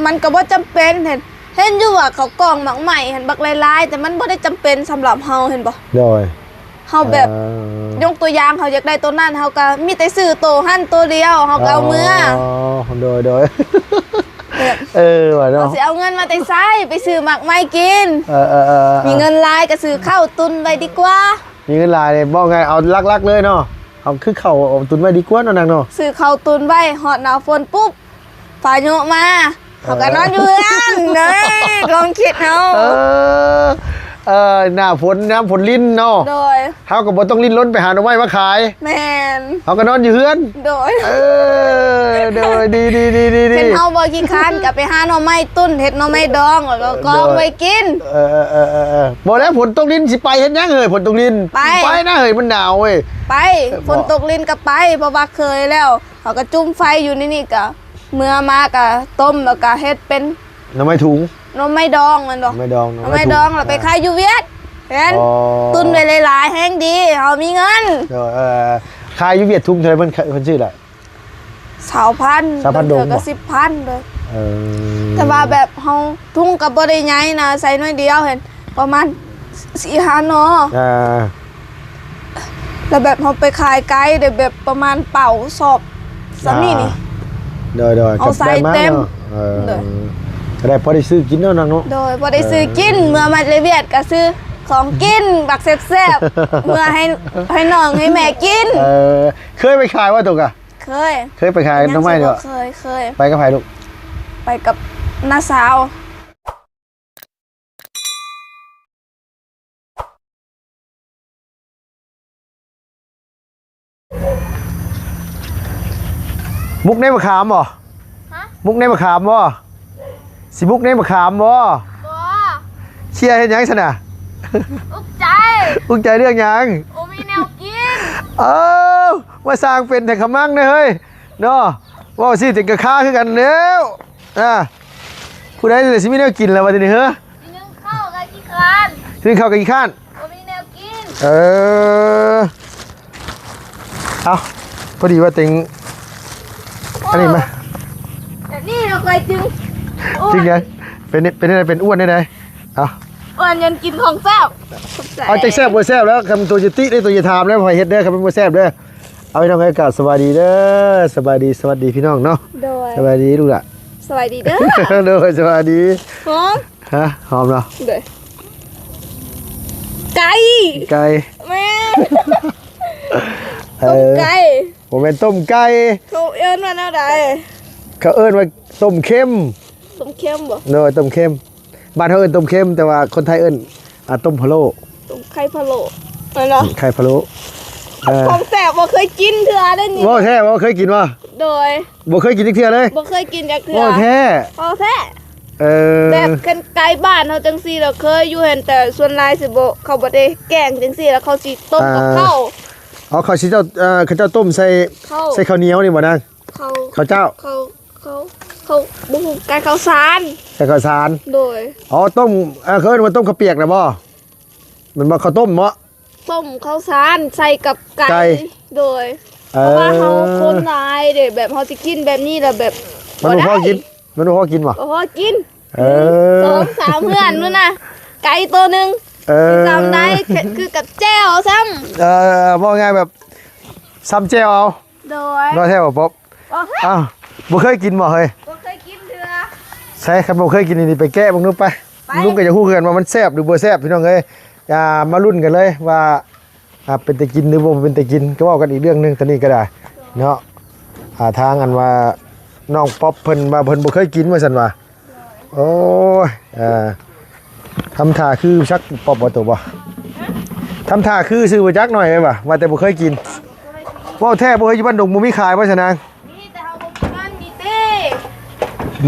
ມັນກໍບໍ່ຈຳເປັນ. ເຫັນ ເຫັນຢູ່ວ່າເຂົາກອງໝາກໄມ້ຫັ້ນບັກຫຼາຍໆ ແຕ່ມັນບໍ່ໄດ້ຈຳເປັນສຳລັບເຮົາ ເຫັນບໍ່? ໂດຍ ເຮົາແບບ ເອີ ຍົກຕົວຢ່າງ ເຮົາຢາກໄດ້ໂຕນັ້ນ ເຮົາກໍມີແຕ່ຊື້ໂຕຫັ້ນໂຕດຽວ ເຮົາກໍເອົາເມືອ. ອໍ ໂດຍໆ ແບບ ເອີ ວ່າເນາະ ເຮົາຊິເອົາເງິນມາແຕ່ໃສໄປຊື້ໝາກໄມ້ກິນ? ເອີໆໆໆ ມີເງິນຫຼາຍກໍຊື້ເຂົ້າຕຸນໄວ້ດີກວ່າ. ມີເງິນຫຼາຍນີ້ ເວົ້າງ່າຍ ເອົາຫຼັກໆເລີຍເນາະ ເອົາຄືເຂົ້າ ເອົາຕຸນໄວ້ດີກວ່າເນາະນາງເນາະ. ຊື້ເຂົ້າຕຸນໄວ້ ຮອດໜ້າຝົນປຸບ ພາຍຸມາ ເອີ ເຮົາກໍນອນຢູ່ເຮືອນ. ເອີຍ ຄວາມຄິດເຮົາ ເອີ ເອີ ໜ້າຝົນ ຍາມຝົນລິນເນາະ. ໂດຍ ເຮົາກໍບໍ່ຕ້ອງດີ້ນລົນໄປຫາໜໍ່ໄມ້ມາຂາຍ. ແມ່ນ ເຮົາກໍນອນຢູ່ເຮືອນ. ໂດຍ ເອີ ໂດຍ ດີໆໆໆໆ ຄັນເຮົາບໍ່ຂີ້ຄ້ານກໍໄປຫາໜໍ່ໄມ້ຕຸນ ເຮັດໜໍ່ໄມ້ດອງ ແລ້ວກໍກອງໄວ້ກິນ. ໂດຍ ເອີໆໆໆ ບໍ່ແລ້ວ ຝົນຕົກລິນຊິໄປເຮັດຫຍັງເຮີ້ຍ? ຝົນຕົກລິນ ໄປ ໄປນະເຮີ້ຍ ມັນໜາວເວີ້ຍ. ໄປ ເອີ ຝົນຕົກລິນກໍໄປ ເພາະວ່າເຄີຍແລ້ວ. ເຮົາກໍຈຸ້ມໄຟຢູ່ໃນນີ້ ກໍເມືອມາກໍຕົ້ມ ແລ້ວກໍເຮັດເປັນໜໍ່ໄມ້ທຸງ ໜໍ່ໄມ້ດອງແມ່ນບໍ່? ໜໍ່ໄມ້ດອງ ໜໍ່ໄມ້ດອງ ໜໍ່ໄມ້ທຸງ ແລ້ວໄປຂາຍຢູ່ຫວຽດ. ເຫັນ ອໍ ຕຸນໄວ້ຫຼາຍໆແຮງດີ ເຮົາມີເງິນ. ເອີ ເອີ ຂາຍຢູ່ຫວຽດທຸງເທົ່າໃດ ເພິ່ນ ເພິ່ນຊື້ລະ? ຊາວພັນ ຊາວພັນດອງ ບາງເທື່ອກໍສິບພັນເລີຍ. ເອີ ແຕ່ວ່າແບບເຮົາ ທຸງກໍບໍ່ໄດ້ໃຫຍ່ນະ ໃສ່ໜ້ອຍດຽວ ເຫັນ ປະມານສີ່ຫ້າໜໍ່. ອ່າ ແລ້ວແບບເຮົາໄປຂາຍໄກ ໄດ້ແບບປະມານເປົາສອບສ່ຳນີ້ນີ້. ອ່າ ໂດຍໆ ເອົາໃສ່ເຕັມ. ເອີ ໂດຍ ກໍໄດ້ພໍໄດ້ຊື້ກິນເນາະນາງເນາະ. ໂດຍ ພໍໄດ້ຊື້ກິນ. ເອີ ເມືອມາແຕ່ຫວຽດກໍຊື້ຂອງກິນບັກແຊບໆ ເມືອໃຫ້ ໃຫ້ນ້ອງໃຫ້ແມ່ກິນ. ເອີ ເຄີຍໄປຂາຍບໍ່ໂຕກະ? ເຄີຍ ເຄີຍໄປຂາຍໜໍ່ໄມ້ຢູ່ບໍ່? ເຄີຍ ເຄີຍ. ໄປກັບໃຜລູກ? ໄປກັບນ້າສາວ. ບຸກໃນມະຂາມບໍ່? ຮະ? ບຸກໃນມະຂາມບໍ່? ຊິບຸກໃນມະຂາມບໍ່? ບໍ່. ເຄຍເຮັດຫຍັງຊັ້ນນະ? ອຸກໃຈ. ອຸກໃຈເລື່ອງຫຍັງ? ບໍ່ມີແນວກິນ. ເອີ ມາສ້າງເປັນແທ້ຂະມັງເດ້ເຮີ້ຍ ເນາະ. ເວົ້າຊິເຕັມກະຄາຄືກັນແລ້ວ. ອ່າ ຜູ້ໃດຊິມີແນວກິນລະບັດນີ້ເຮີ້? ຊິໜຶ້ງເຂົ້າກໍຂີ້ຄ້ານ. ຊິໜຶ້ງເຂົ້າກໍຂີ້ຄ້ານ. ບໍ່ມີແນວກິນ. ເອີ ເອົາ ພໍດີວ່າເຕັງ ອັນນີ້ມາ ແບບນີ້ລະຂ້ອຍຈຶ່ງ ຈຶ່ງຫຍັງ? ເປັນ ເປັນ ເປັນອ້ວນແນວໃດ? ເອົາ ອ້ວນຍ້ອນກິນຂອງແຊບ. ເອົາ ຈັກແຊບບໍ່ແຊບແລ້ວ ຄັນໂຕຢ່າຕິເດີ ໂຕຢ່າຖາມເດີ ໃຜເຮັດເດີ ຄັນມັນບໍ່ແຊບເດີ. ເອົາ ພີ່ນ້ອງເອີຍ ກາບສະບາຍດີເດີ ສະບາຍດີ ສະຫວັດດີພີ່ນ້ອງເນາະ. ໂດຍ ສະບາຍດີລູກຫຼ້າ ສະບາຍດີເດີ. ໂດຍ ສະບາຍດີ. ຫອມ ຮະ ຫອມເນາະ. ໂດຍ ໄກ່ ໄກ່ ແມ່ນ ເອີ ຕົ້ມໄກ່ ບໍ່ແມ່ນຕົ້ມໄກ່. ເຂົາເອີ້ນວ່າແນວໃດ? ເຂົາເອີ້ນວ່າຕົ້ມເຄັມ. ຕົ້ມເຄັມບໍ່? ໂດຍ ຕົ້ມເຄັມ. ບ້ານເຮົາເອີ້ນຕົ້ມເຄັມ ແຕ່ວ່າຄົນໄທເອີ້ນ ອ່າ ຕົ້ມພະໂລ້ ຕົ້ມໄຂ່ພະໂລ້ ແມ່ນບໍ່? ໄຂ່ພະໂລ້ ເອີ ຂອງແຊບບໍ່ເຄີຍກິນເທື່ອເດ້ນີ້. ເວົ້າແທ້ບໍ່? ເຄີຍກິນບໍ່? ໂດຍ ບໍ່ເຄີຍກິນຈັກເທື່ອເລີຍ. ບໍ່ເຄີຍກິນຈັກເທື່ອ. ເວົ້າແທ້ ເວົ້າແທ້. ເອີ ແບບຄັນໄກບ້ານເຮົາຈັ່ງຊີ້ລະເຄີຍຢູ່ຫັ້ນ ແຕ່ສ່ວນຫຼາຍຊິບໍ່ ເຂົາບໍ່ໄດ້ແກງຈັ່ງຊີ້ລະ ເຂົາຊິຕົ້ມກັບເຂົ້າ. ອໍ ເຂົາຊິເຈົ້າ ເອີ ເຂົາເຈົ້າຕົ້ມໃສ່ ເຂົ້າ ໃສ່ເຂົ້າໜຽວນີ້ບໍ່ນາງ? ເຂົ້າ ເຂົ້າເຈົ້າ ເຂົ້າ ເຂົ້າ ເຂົ້າ ບໍ່ຮູ້ ໃສ່ເຂົ້າສານ ໃສ່ເຂົ້າສານ. ໂດຍ ອໍ ຕົ້ມ ເອີ ເຂົາເອີ້ນວ່າຕົ້ມເຂົ້າປຽກນະບໍ່? ແມ່ນບໍ່? ເຂົ້າຕົ້ມເນາະ ຕົ້ມເຂົ້າສານໃສ່ກັບໄກ່. ໄກ່ ໂດຍ ເອີ ເພາະວ່າເຮົາຄົນຫຼາຍເດ້ ແບບເຮົາຊິກິນແບບນີ້ລະແບບ ມັນບໍ່ພໍກິນ ບໍ່ໄດ້ ມັນບໍ່ພໍກິນບໍ່? ບໍ່ພໍກິນ. ເອີ ສອງສາມເຮືອນພຸ້ນນະ ໄກ່ໂຕໜຶ່ງ ເອີ ຊິຊຳໃດ ຄືກັບແຈ່ວເອົາຊ້ຳ. ເອີ ເວົ້າງ່າຍແບບຊຳແຈ່ວເອົາ. ໂດຍ ບໍ່ແທ້ບໍ່ປອບ? ບໍ່ແທ້. ອ້າວ ບໍ່ເຄີຍກິນບໍ່ເຮີ້ຍ? ບໍ່ເຄີຍກິນເທື່ອ. ໃສ ຄັນບໍ່ເຄີຍກິນນີ້ ໄປແກະເບິ່ງດູໄປ. ໄປ ລຸງກໍຢາກຮູ້ຄືກັນວ່າມັນແຊບຫຼືບໍ່ແຊບ ພີ່ນ້ອງເອີຍ. ອ່າ ມາລຸ້ນກັນເລີຍວ່າ ອ່າ ເປັນຕາກິນຫຼືບໍ່ເປັນຕາກິນ ກໍເວົ້າກັນອີກເລື່ອງໜຶ່ງ ຕອນນີ້ກໍໄດ້ເນາະ. ອ່າ ທາງອັນວ່ານ້ອງປອບເພິ່ນວ່າເພິ່ນບໍ່ເຄີຍກິນວ່າຊັ້ນວ່າ. ໂອ້ຍ ເອີ ທຳທ່າຄືຈັກປອບບໍ່ໂຕບໍ່? ທຳທ່າຄືຊື່ບໍ່ຈັກໜ້ອຍວ່າ ວ່າແຕ່ບໍ່ເຄີຍກິນ. ເວົ້າແທ້ບໍ່ເຮີ້ຍ ຢູ່ບ້ານດົງບໍ່ມີຂາຍບໍ່ຊັ້ນນາງ? ມີແຕ່ເຮົາບໍ່ມີເງິນ ມີເຕ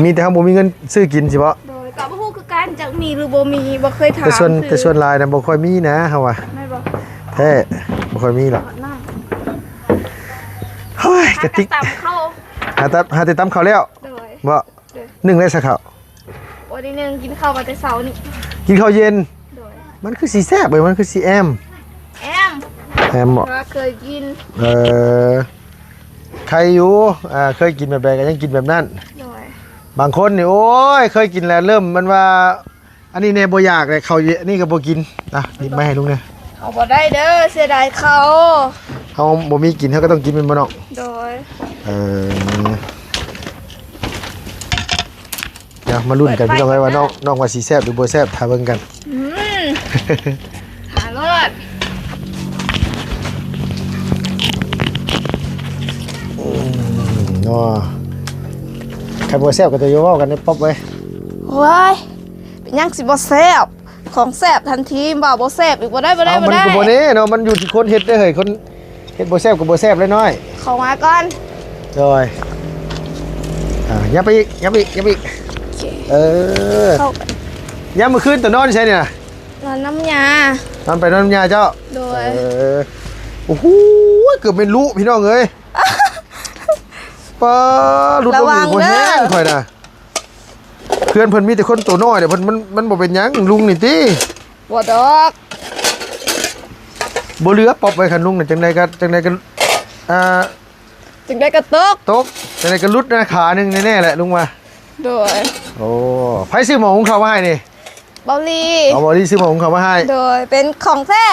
ມີແຕ່ເຮົາບໍ່ມີເງິນຊື້ກິນຊິບໍ່? ໂດຍ ກໍບໍ່ຮູ້ຄືກັນ ຈັກມີຫຼືບໍ່ມີ ບໍ່ເຄີຍຖາມ. ແຕ່ສ່ວນ ແຕ່ສ່ວນຫຼາຍນະບໍ່ຄ່ອຍມີນະ ເຮົາວ່າ. ແມ່ນບໍ່? ແທ້ ບໍ່ຄ່ອຍມີດອກ. ໂອ້ຍ ກະຕິກ ຫາແຕ່ຕຳເຂົ້າ ຫາແຕ່ ຫາແຕ່ຕຳເຂົ້າແລ້ວ. ໂດຍ ບໍ່? ໂດຍ ໜຶ້ງແລ້ວຊະເຂົ້າ. ບໍ່ໄດ້ໜຶ້ງ ກິນເຂົ້າມາແຕ່ເຊົ້ານີ້ ກິນເຂົ້າເຢັນ. ໂດຍ ມັນຄືຊິແຊບເວີ້ຍ ມັນຄືຊິແອມ ແອມ ແອມບໍ່? ວ່າເຄີຍກິນ. ເອີ ໄຄຢູ່ ອ່າ ເຄີຍກິນແບບໃດກໍຍັງກິນແບບນັ້ນ. ໂດຍ ບາງຄົນນີ້ ໂອ້ຍ ເຄີຍກິນແລ້ວເລີ່ມ ມັນວ່າ ອັນນີ້ແດ່ບໍ່ຢາກເລີຍ ເຂົ້າອັນນີ້ກໍບໍ່ກິນ. ອ່ະ ນີ້ມາໃຫ້ລຸງແດ່. ເອົາບໍ່ໄດ້ເດີ ເສຍດາຍເຂົ້າ. ເຮົາບໍ່ມີກິນ ເຮົາກໍຕ້ອງກິນແມ່ນບໍ່ນ້ອງ? ໂດຍ. ເອີ ດຽວມາລຸ້ນກັນ ເປີດໄຟ ພີ່ນ້ອງເອີຍ ວ່າ ກັນເດີ ນ້ອງ ນ້ອງວ່າຊິແຊບຫຼືບໍ່ແຊບ ຖ້າເບິ່ງກັນ. ອືມ ຫາໂລດ. ອືມ ເນາະ ຄັນບໍ່ແຊບກໍຈະຢ່າເວົ້າກັນເດ້ ປັອບເອີຍ. ໂອ້ຍ ເປັນຫຍັງຊິບໍ່ແຊບ? ຂອງແຊບທັນທີ ເວົ້າບໍ່ແຊບອີກ ບໍ່ໄດ້ ບໍ່ໄດ້ ເອົ້າ ບໍ່ໄດ້. ມັນກໍບໍ່ແນ່ເນາະ ມັນຢູ່ທີ່ຄົນເຮັດເດ້ເຮີ້ຍ ຄົນເຮັດບໍ່ແຊບກໍບໍ່ແຊບເລີຍນ້ອຍ. ເຂົ້າມາກ່ອນ. ໂດຍ. ອ່າ ຍັບໄປອີກ ຍັບໄປອີກ ຍັບໄປອີກ. ໂອເຄ. ເອີ ເຂົ້າໄປ. ຍາມມື້ຄືນໂຕນອນຢູ່ໃສນີ້ນະ? ນອນນຳຍ່າ. ນອນໄປນອນນຳຍ່າເຈົ້າ? ໂດຍ. ເອີ ໂອ້ໂຫ ເກືອບແມ່ນລຸ ພີ່ນ້ອງເອີຍ. ປາ ຫຼຸດລົງອີກ ລະວັງເດີ ບໍ່ແຮງຂ້ອຍນະ. ເພື່ອນເພິ່ນມີແຕ່ຄົນໂຕນ້ອຍເດ້ ເພິ່ນ ມັນ ມັນບໍ່ເປັນຫຍັງ ລຸງນີ້ຕິ? ບໍ່ດອກ. ບໍ່ເຫຼືອ ປັອບເອີຍ ຄັນລຸງນະ ຈັ່ງໃດກໍ ຈັ່ງໃດກໍ ອ່າ ຈັ່ງໃດກໍຕົກ ຕົກ ຈັ່ງໃດກໍຫຼຸດນະ ຂາໜຶ່ງແນ່ໆແຫຼະ ລຸງວ່າ. ໂດຍ. ໂອ້ ໃຜຊື້ໝໍ້ຫຸງເຂົ້າມາໃຫ້ນີ້? ເບົາຫຼີ. ເອົາ ເບົາຫຼີຊື້ໝໍ້ຫຸງເຂົ້າມາໃຫ້. ໂດຍ ເປັນຂອງແທ້.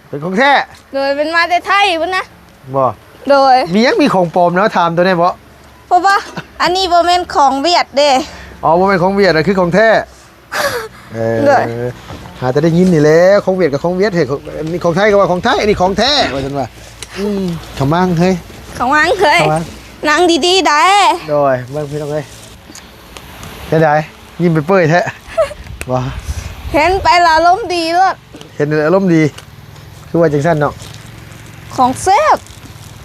ເປັນຂອງແທ້. ໂດຍ ເປັນມາແຕ່ໄທພຸ້ນນະ. ບໍ່? ໂດຍ. ມີຫຍັງ ມີຂອງປອມເນາະ ຖາມໂຕແດ່ບໍ່? ເພາະວ່າອັນນີ້ບໍ່ແມ່ນຂອງຫວຽດເດ້. ອໍ ບໍ່ແມ່ນຂອງຫວຽດນະ ຄືຂອງແທ້. ເອີ ໂດຍ. ຫາແຕ່ໄດ້ຍິນນີ້ແຫຼະ ຂອງຫວຽດກໍຂອງຫວຽດ ເຮີ້ຍ ອັນນີ້ຂອງໄທກໍວ່າຂອງໄທ ອັນນີ້ຂອງແທ້ ວ່າຊັ້ນວ່າ. ອືມ ຂະມັງເຮີ້ຍ ຂະມັງເຮີ້ຍ ຂະມັງ. ນັ່ງດີໆໄດ໋. ໂດຍ. ເບິ່ງພີ່ນ້ອງເອີຍ ເຮັດໃດ? ຍິ້ມເປີຍໆແທ້. ບໍ່ ເຫັນໄປລະອາລົມດີໂລດ. ເຫັນແລ້ວອາລົມດີ ຄືວ່າຈັ່ງຊັ້ນເນາະ. ຂອງແຊບ.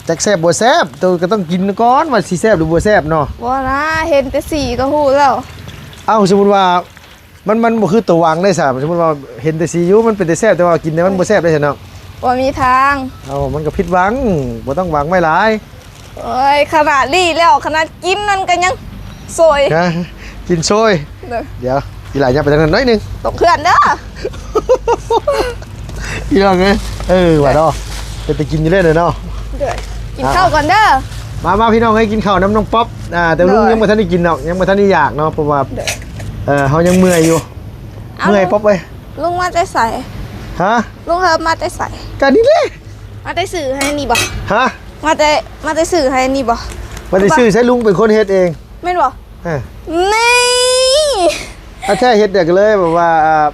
ຈັກແຊບບໍ່ແຊບ ໂຕກໍຕ້ອງກິນກ່ອນວ່າຊິແຊບຫຼືບໍ່ແຊບເນາະ. ບໍ່ນະ ເຫັນແຕ່ສີກໍຮູ້ແລ້ວ. ເອົ້າ ສົມມຸດວ່າ ມັນ ມັນບໍ່ຄືໂຕຫວັງເດ້ຊະ ສົມມຸດວ່າເຫັນແຕ່ສີຢູ່ ມັນເປັນແຕ່ແຊບ ແຕ່ວ່າກິນແລ້ວມັນບໍ່ແຊບເດ້ຊະເນາະ. ບໍ່ມີທາງ. ເອົ້າ ມັນກໍຜິດຫວັງ ບໍ່ຕ້ອງຫວັງໄວ້ຫຼາຍ. ໂອ້ຍ ຂະໜາດນີ້ແລ້ວ ຂະໜາດກິນນັ້ນກໍຍັງໂຊຍ. ຮະ? ກິນໂຊຍ. ໂດຍ. ດຽວ ອີຫຼ້າ ຍັບໄປທາງນັ້ນໜ້ອຍໜຶ່ງ ຕົກເພື່ອນເດີ ພີ່ນ້ອງເອີຍ. ເອີ ວ່າເນາະ ເປັນຕາກິນຢູ່ເລີຍເນາະ. ໂດຍ. ກິນ ອ່າ ເຂົ້າກ່ອນເດີ. ມາ ມາ ພີ່ນ້ອງເອີຍ ກິນເຂົ້ານຳນ້ອງປັອບ. ອ່າ ແຕ່ລຸງ ໂດຍ ຍັງບໍ່ທັນໄດ້ກິນດອກ ຍັງບໍ່ທັນໄດ້ຢາກເນາະ ເພາະວ່າ ໂດຍ ເອີ ເຮົາຍັງເມື່ອຍຢູ່. ເອົ້າ ເມື່ອຍ ລຸງ ປັອບເອີຍ. ລຸງມາແຕ່ໃສ? ຮະ? ລຸງເຮີມາແຕ່ໃສ? ກະນີ້ແຫຼະ. ມາແຕ່ຊື້ໃຫ້ນີ້ບໍ່? ຮະ? ມາແຕ່ ມາແຕ່ຊື້ໃຫ້ນີ້ບໍ່? ມາແຕ່ຊື້ໃຊ້ ລຸງເປັນຄົນເຮັດເອງ ແມ່ນບໍ່? ເອີ ນີ້ ອາ ແທ້ເຮັດແລ້ວກໍເລີຍແບບວ່າ ອ່າ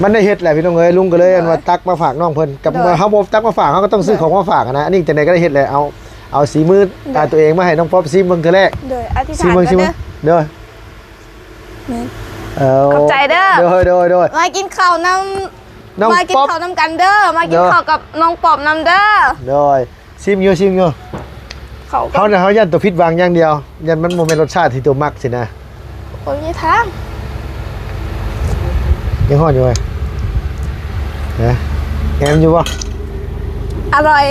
ມັນໄດ້ເຮັດແຫຼະພີ່ນ້ອງເອີຍ ລຸງກໍເລີຍ ໂດຍ ອັນວ່າຕັກມາຝາກນ້ອງເພິ່ນ ກັບ ໂດຍ ເຮົາບໍ່ຕັກມາຝາກ ເຮົາກໍຕ້ອງຊື້ ໂດຍ ຂອງມາຝາກນະ. ອັນນີ້ຈັ່ງໃດກໍໄດ້ເຮັດແຫຼະ ເອົາ ເອົາສີມື ໂດຍ ອ່າ ຕົວເອງມາໃຫ້ນ້ອງປັອບຊີມເບິ່ງເທື່ອແລກ. ໂດຍ. ອະທິຖານ ຊີມເບິ່ງ ຊີມເບິ່ງ ເດີ. ແມ່ນ ເອີ ຂອບໃຈເດີ. ໂດຍ ໂດຍ ໂດຍ. ມາກິນເຂົ້ານຳ ນ້ອງ ມາກິນ ປັອບ ເຂົ້ານຳກັນເດີ ມາກິນ ໂດຍ ເຂົ້າກັບນ້ອງປັອບນຳເດີ. ໂດຍ. ຊີມຢູ່ ຊີມຢູ່. ເຂົ້າກັບ ເຮົານະ ເຮົາຢ້ານໂຕຜິດຫວັງຢ່າງດຽວ ຢ້ານມັນບໍ່ແມ່ນລົດຊາດທີ່ໂຕມັກຊີ້ນະ. ໂອ້ຍ ທາງ ຍັງຮ້ອນຢູ່ເວີຍ. ຮະ? ແອມຢູ່ບໍ່? ອະລ່ອຍ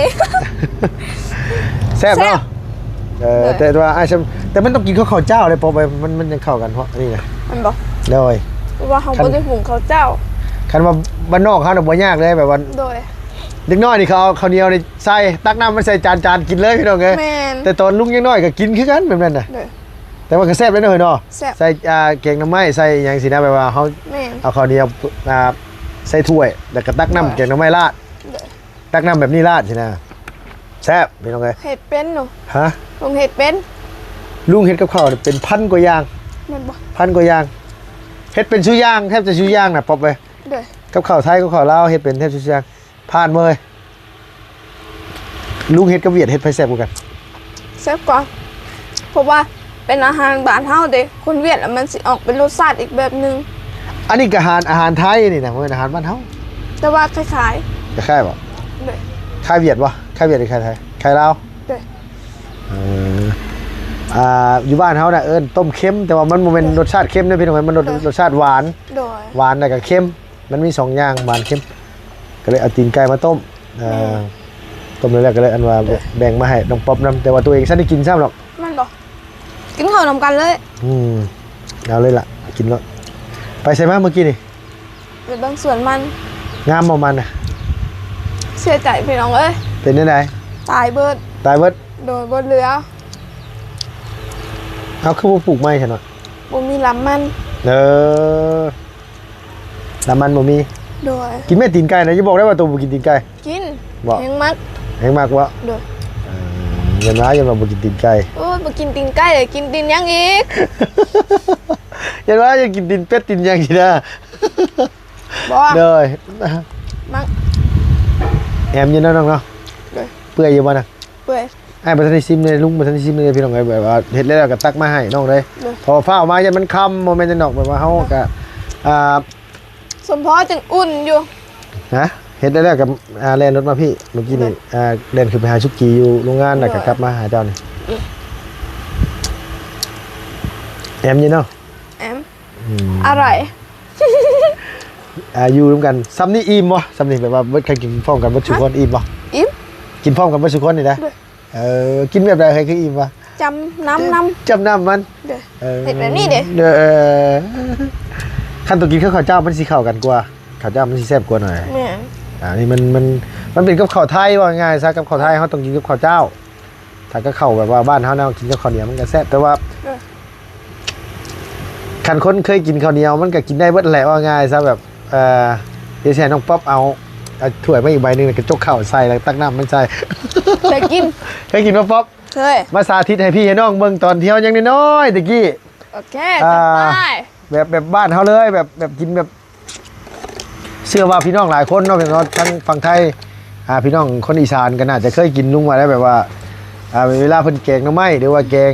ແຊບເນາະ. ແຊບ. ເອີ ໂດຍ ແຕ່ວ່າອ້າຍຊຳ ແຕ່ມັນຕ້ອງກິນກັບເຂົ້າເຈົ້າເດ້ ເພາະວ່າມັນ ມັນຍັງເຂົ້າກັນເພາະນີ້ນະ. ແມ່ນບໍ່? ໂດຍ. ເພາະວ່າເຮົາ ຄັນ ບໍ່ໄດ້ຫຸງເຂົ້າເຈົ້າ. ຄັນວ່າບ້ານນອກເຮົານະບໍ່ຍາກເດ້ ແບບວ່າ ໂດຍ ເດັກນ້ອຍນີ້ເຂົາເອົາເຂົ້າໜຽວນີ້ໃສ່ ຕັກນ້ຳມາໃສ່ຈານ ຈານກິນເລີຍ ພີ່ນ້ອງເອີຍ. ແມ່ນ. ແຕ່ຕອນລຸງຍັງນ້ອຍກໍກິນຄືກັນແບບນັ້ນນະ. ໂດຍ. ແຕ່ວ່າກໍແຊບເດ້ເນາະ ເນາະ. ແຊບ. ໃສ່ ອ່າ ແກງໜໍ່ໄມ້ ໃສ່ຫຍັງຊີ້ນະ ແບບວ່າເຮົາ ແມ່ນ ເອົາເຂົ້າໜຽວ ອ່າ ໃສ່ຖ້ວຍ ແລ້ວກໍຕັກນ້ຳ ໂດຍ ແກງໜໍ່ໄມ້ລາດ. ໂດຍ. ຕັກນ້ຳແບບນີ້ລາດຊີ້ນະ ແຊບ ພີ່ນ້ອງເອີຍ. ເຮັດເປັນເນາະ. ຮະ? ລຸງເຮັດເປັນ. ລຸງເຮັດກັບເຂົ້ານີ້ເປັນພັນກວ່າຢ່າງ. ແມ່ນບໍ່? ພັນກວ່າຢ່າງ ເຮັດເປັນຊຸຢ່າງ ແທບຈະຊຸຢ່າງນະ ປັອບເອີຍ. ໂດຍ. ກັບເຂົ້າໄທ ກັບເຂົ້າລາວ ເຮັດເປັນແທບຊຸຢ່າງ. ຜ່ານເວີຍ. ລຸງເຮັດກັບຫວຽດ ເຮັດໃຜແຊບກວ່າກັນ? ແຊບກວ່າ ເພາະວ່າເປັນອາຫານບ້ານເຮົາເດ້ ຄົນຫວຽດລະມັນຊິອອກເປັນລົດຊາດອີກແບບໜຶ່ງ. ອັນນີ້ກໍອາຫານ ອາຫານໄທນີ້ນະ ບໍ່ແມ່ນອາຫານບ້ານເຮົາ. ແຕ່ວ່າຄ້າຍໆ. ຄ້າຍໆບໍ່? ໂດຍ. ຄ້າຍຫວຽດບໍ່? ຄ້າຍຫວຽດ ຫຼື ຄ້າຍໄທ? ຄ້າຍລາວ. ໂດຍ. ເອີ ອ່າ ຢູ່ບ້ານເຮົານະເອີ້ນຕົ້ມເຄັມ ແຕ່ວ່າມັນບໍ່ແມ່ນ ໂດຍ ລົດຊາດເຄັມເດ້ ພີ່ນ້ອງເອີຍ ມັນລົດ ໂດຍ ລົດຊາດຫວານ. ໂດຍ. ຫວານແລ້ວກໍເຄັມ ມັນມີສອງຢ່າງ ຫວານເຄັມ. ກໍເລີຍເອົາຕີນໄກ່ມາຕົ້ມ. ແມ່ນ. ອ່າ ຕົ້ມແລ້ວກໍເລີຍອັນວ່າ ແມ່ນ ແບ່ງມາໃຫ້ນ້ອງປັອບນຳ ແຕ່ວ່າຕົວເອງຊັ້ນໄດ້ກິນຊ້ຳດອກ. ແມ່ນບໍ່? ກິນເຂົ້ານຳກັນເລີຍ. ອືມ ເອົາເລີຍລະ ກິນໂລດ. ໄປໃສມາມື້ກີ້ນີ້? ໄປເບິ່ງສວນມັນ. ງາມບໍ່ມັນນະ? ເສຍໃຈພີ່ນ້ອງເອີຍ. ເປັນແນວໃດ? ຕາຍເບິດ. ຕາຍເບິດ? ໂດຍ ບໍ່ເຫຼືອ. ເອົາ ຄືບໍ່ປູກໃໝ່ຊະເນາະ? ບໍ່ມີລຳມັນ. ເອີ ລຳມັນບໍ່ມີ. ໂດຍ. ກິນແມ່ຕີນໄກ່ນະ, ຢ່າບອກໄດ້ວ່າໂຕບໍ່ກິນຕີນໄກ່. ກິນ. ບໍ່? ແຮງມັກ. ແຮງມັກບໍ່? ໂດຍ. ເອີ ຢ້ານວ່າ ຢ້ານວ່າບໍ່ກິນຕີນໄກ່. ໂອ້ຍ ບໍ່ກິນຕີນໄກ່ເລີຍ, ກິນຕີນຫຍັງອີກ? ຢ້ານວ່າຢາກກິນຕີນເປັດ ຕີນຫຍັງຊີ້ນະ. ບໍ່. ໂດຍ. ມັກ. ແອມຢູ່ເນາະນ້ອງເນາະ. ໂດຍ. ເປື່ອຍຢູ່ບໍ່ນະ? ເປື່ອຍ. ອ້າຍບໍ່ທັນໄດ້ຊີມເລີຍ, ລຸງບໍ່ທັນໄດ້ຊີມເລີຍ ພີ່ນ້ອງເອີຍ. ແບບວ່າເຮັດແລ້ວກໍຕັກມາໃຫ້ນ້ອງເລີຍ. ໂດຍ. ເພາະວ່າຟ້າວມາຢ້ານມັນຄ່ຳ, ບໍ່ແມ່ນຫຍັງດອກ. ແບບວ່າເຮົາກໍ ອ່າ ສົມພໍຈຶ່ງອຸ່ນຢູ່. ຮະ? ເຮັດແລ້ວກໍ ອ່າ ແລ່ນລົດມາພີ້. ເມື່ອກີ້ນີ້ ໂດຍ ອ່າ ແລ່ນຂຶ້ນໄປຫາສຸກີຢູ່ໂຮງງານ ແລ້ວກໍ ໂດຍ ກັບມາຫາເຈົ້ານີ້. ໂດຍ. ແອມຢູ່ເນາະ? ແອມ. ອືມ. ອະໄລ? ອ່າ ຢູ່ນຳກັນຊ່ຳນີ້ອີ່ມບໍ່? ຊ່ຳນີ້ແບບວ່າເບິດ ຄັນກິນພ້ອມກັນເບິດສູ່ຄົນ ອີ່ມບໍ່? ອີ່ມ. ກິນພ້ອມກັນເບິດສູ່ຄົນນີ້ນະ? ໂດຍ. ເອີ ກິນແບບໃດໃຫ້ຄືອີ່ມວະ? ຈ້ຳນ້ຳນຳ. ຈ້ຳນ້ຳມັນ. ໂດຍ. ເອີ ເຮັດແບບນີ້ເດ້. ເອີ ຄັນຕ້ອງກິນກັບເຂົ້າເຈົ້າມັນຊິເຂົ້າກັນກວ່າ, ເຂົ້າເຈົ້າມັນຊິແຊບກວ່າໜ້ອຍ. ແມ່ນ. ອ່າ ນີ້ມັນ ມັນ ມັນເປັນກັບເຂົ້າໄທ ເວົ້າງ່າຍຊະ, ກັບເຂົ້າໄທເຮົາຕ້ອງກິນກັບເຂົ້າເຈົ້າ. ຖ້າກັບເຂົ້າແບບວ່າບ້ານເຮົານະ ກິນກັບເຂົ້າໜຽວມັນກໍແຊບ, ແຕ່ວ່າ ເອີ ຄັນຄົນເຄີຍກິນເຂົ້າໜຽວມັນກໍກິນໄດ້ເບິດແຫຼະ ເວົ້າງ່າຍຊະ. ແບບ ເອີ ດຽວຊິໃຫ້ນ້ອງປັອບເອົາ ເອົາຖ້ວຍມາອີກໃບໜຶ່ງ ແລ້ວກໍຈົກເຂົ້າໃສ່ ແລ້ວຕັກນ້ຳມັນໃສ່. ເຄີຍກິນ. ເຄີຍກິນບໍ່ ປັອບ? ເຄີຍ. ມາສາທິດໃຫ້ພີ່ໃຫ້ນ້ອງເບິ່ງຕອນທີ່ເຮົາຍັງນ້ອຍໆ ແຕ່ກີ້. ໂອເຄ ອ່າ ຈັດໄປ. ແບບ ແບບບ້ານເຮົາເລີຍ ແບບ ແບບກິນແບບ ເຊື່ອວ່າພີ່ນ້ອງຫຼາຍຄົນເນາະ ເພາະວ່າທາງຝັ່ງໄທ ອ່າ ພີ່ນ້ອງຄົນອີສານກໍໜ້າຈະເຄີຍກິນລຸງວ່າແລ້ວ ແບບວ່າ ອ່າ ເວລາເພິ່ນແກງໜໍ່ໄມ້ ຫຼືວ່າແກງ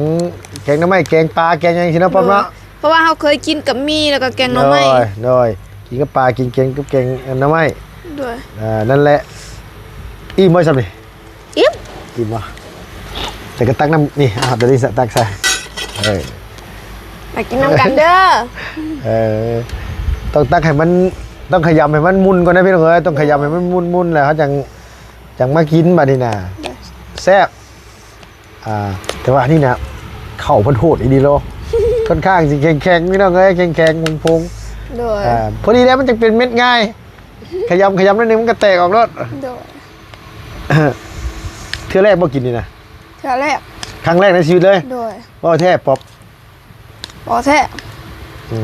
ແກງໜໍ່ໄມ້ ແກງປາ ແກງຫຍັງຊີ້ເນາະ ປ້ອມເນາະ. ໂດຍ. ເພາະວ່າເຮົາເຄີຍກິນກັບໝີ່ ແລ້ວກໍແກງໜໍ່ໄມ້. ໂດຍ ໂດຍ ກິນກັບປາ ກິນແກງກັບແກງໜໍ່ໄມ້. ໂດຍ. ອ່າ ນັ້ນແຫຼະ. ອີ່ມບໍ່ຊ່ຳນີ້? ອີ່ມ. ອີ່ມບໍ່? ແຕ່ກໍຕັກນ້ຳນີ້ ເອົາ ຕົວນີ້ໃສ່ ຕັກໃສ່ ເອີ ມາກິນນຳກັນເດີ. ເອີ ຕ້ອງຕັກໃຫ້ມັນ ຕ້ອງຂະຫຍຳໃຫ້ມັນມຸ່ນກ່ອນນະພີ່ນ້ອງເອີຍ, ຕ້ອງຂະຫຍຳໃຫ້ມັນມຸ່ນໆ ແລ້ວເຮົາຈັ່ງ ຈັ່ງມາກິນບາດນີ້ນະ. ໂດຍ. ແຊບ. ອ່າ ແຕ່ວ່າອັນນີ້ນະ ເຂົ້າເພິ່ນໂຫດອີ່ຫຼີໂລ ຂ້ອນຂ້າງຊິແຂງໆ ພີ່ນ້ອງເອີຍ ແຂງໆ ໂພງໆ. ໂດຍ. ອ່າ ພໍດີແລ້ວມັນຈັ່ງເປັນເມັດງ່າຍ ຂະຫຍຳ ຂະຫຍຳໜ້ອຍໜຶ່ງມັນກໍແຕກອອກໂລດ. ໂດຍ. ເທື່ອແລກບໍ່ກິນນີ້ນະ? ເທື່ອແລກ. ຄັ້ງແລກໃນຊີວິດເລີຍ? ໂດຍ. ເວົ້າແທ້ປອບ? ເວົ້າແທ້. ອື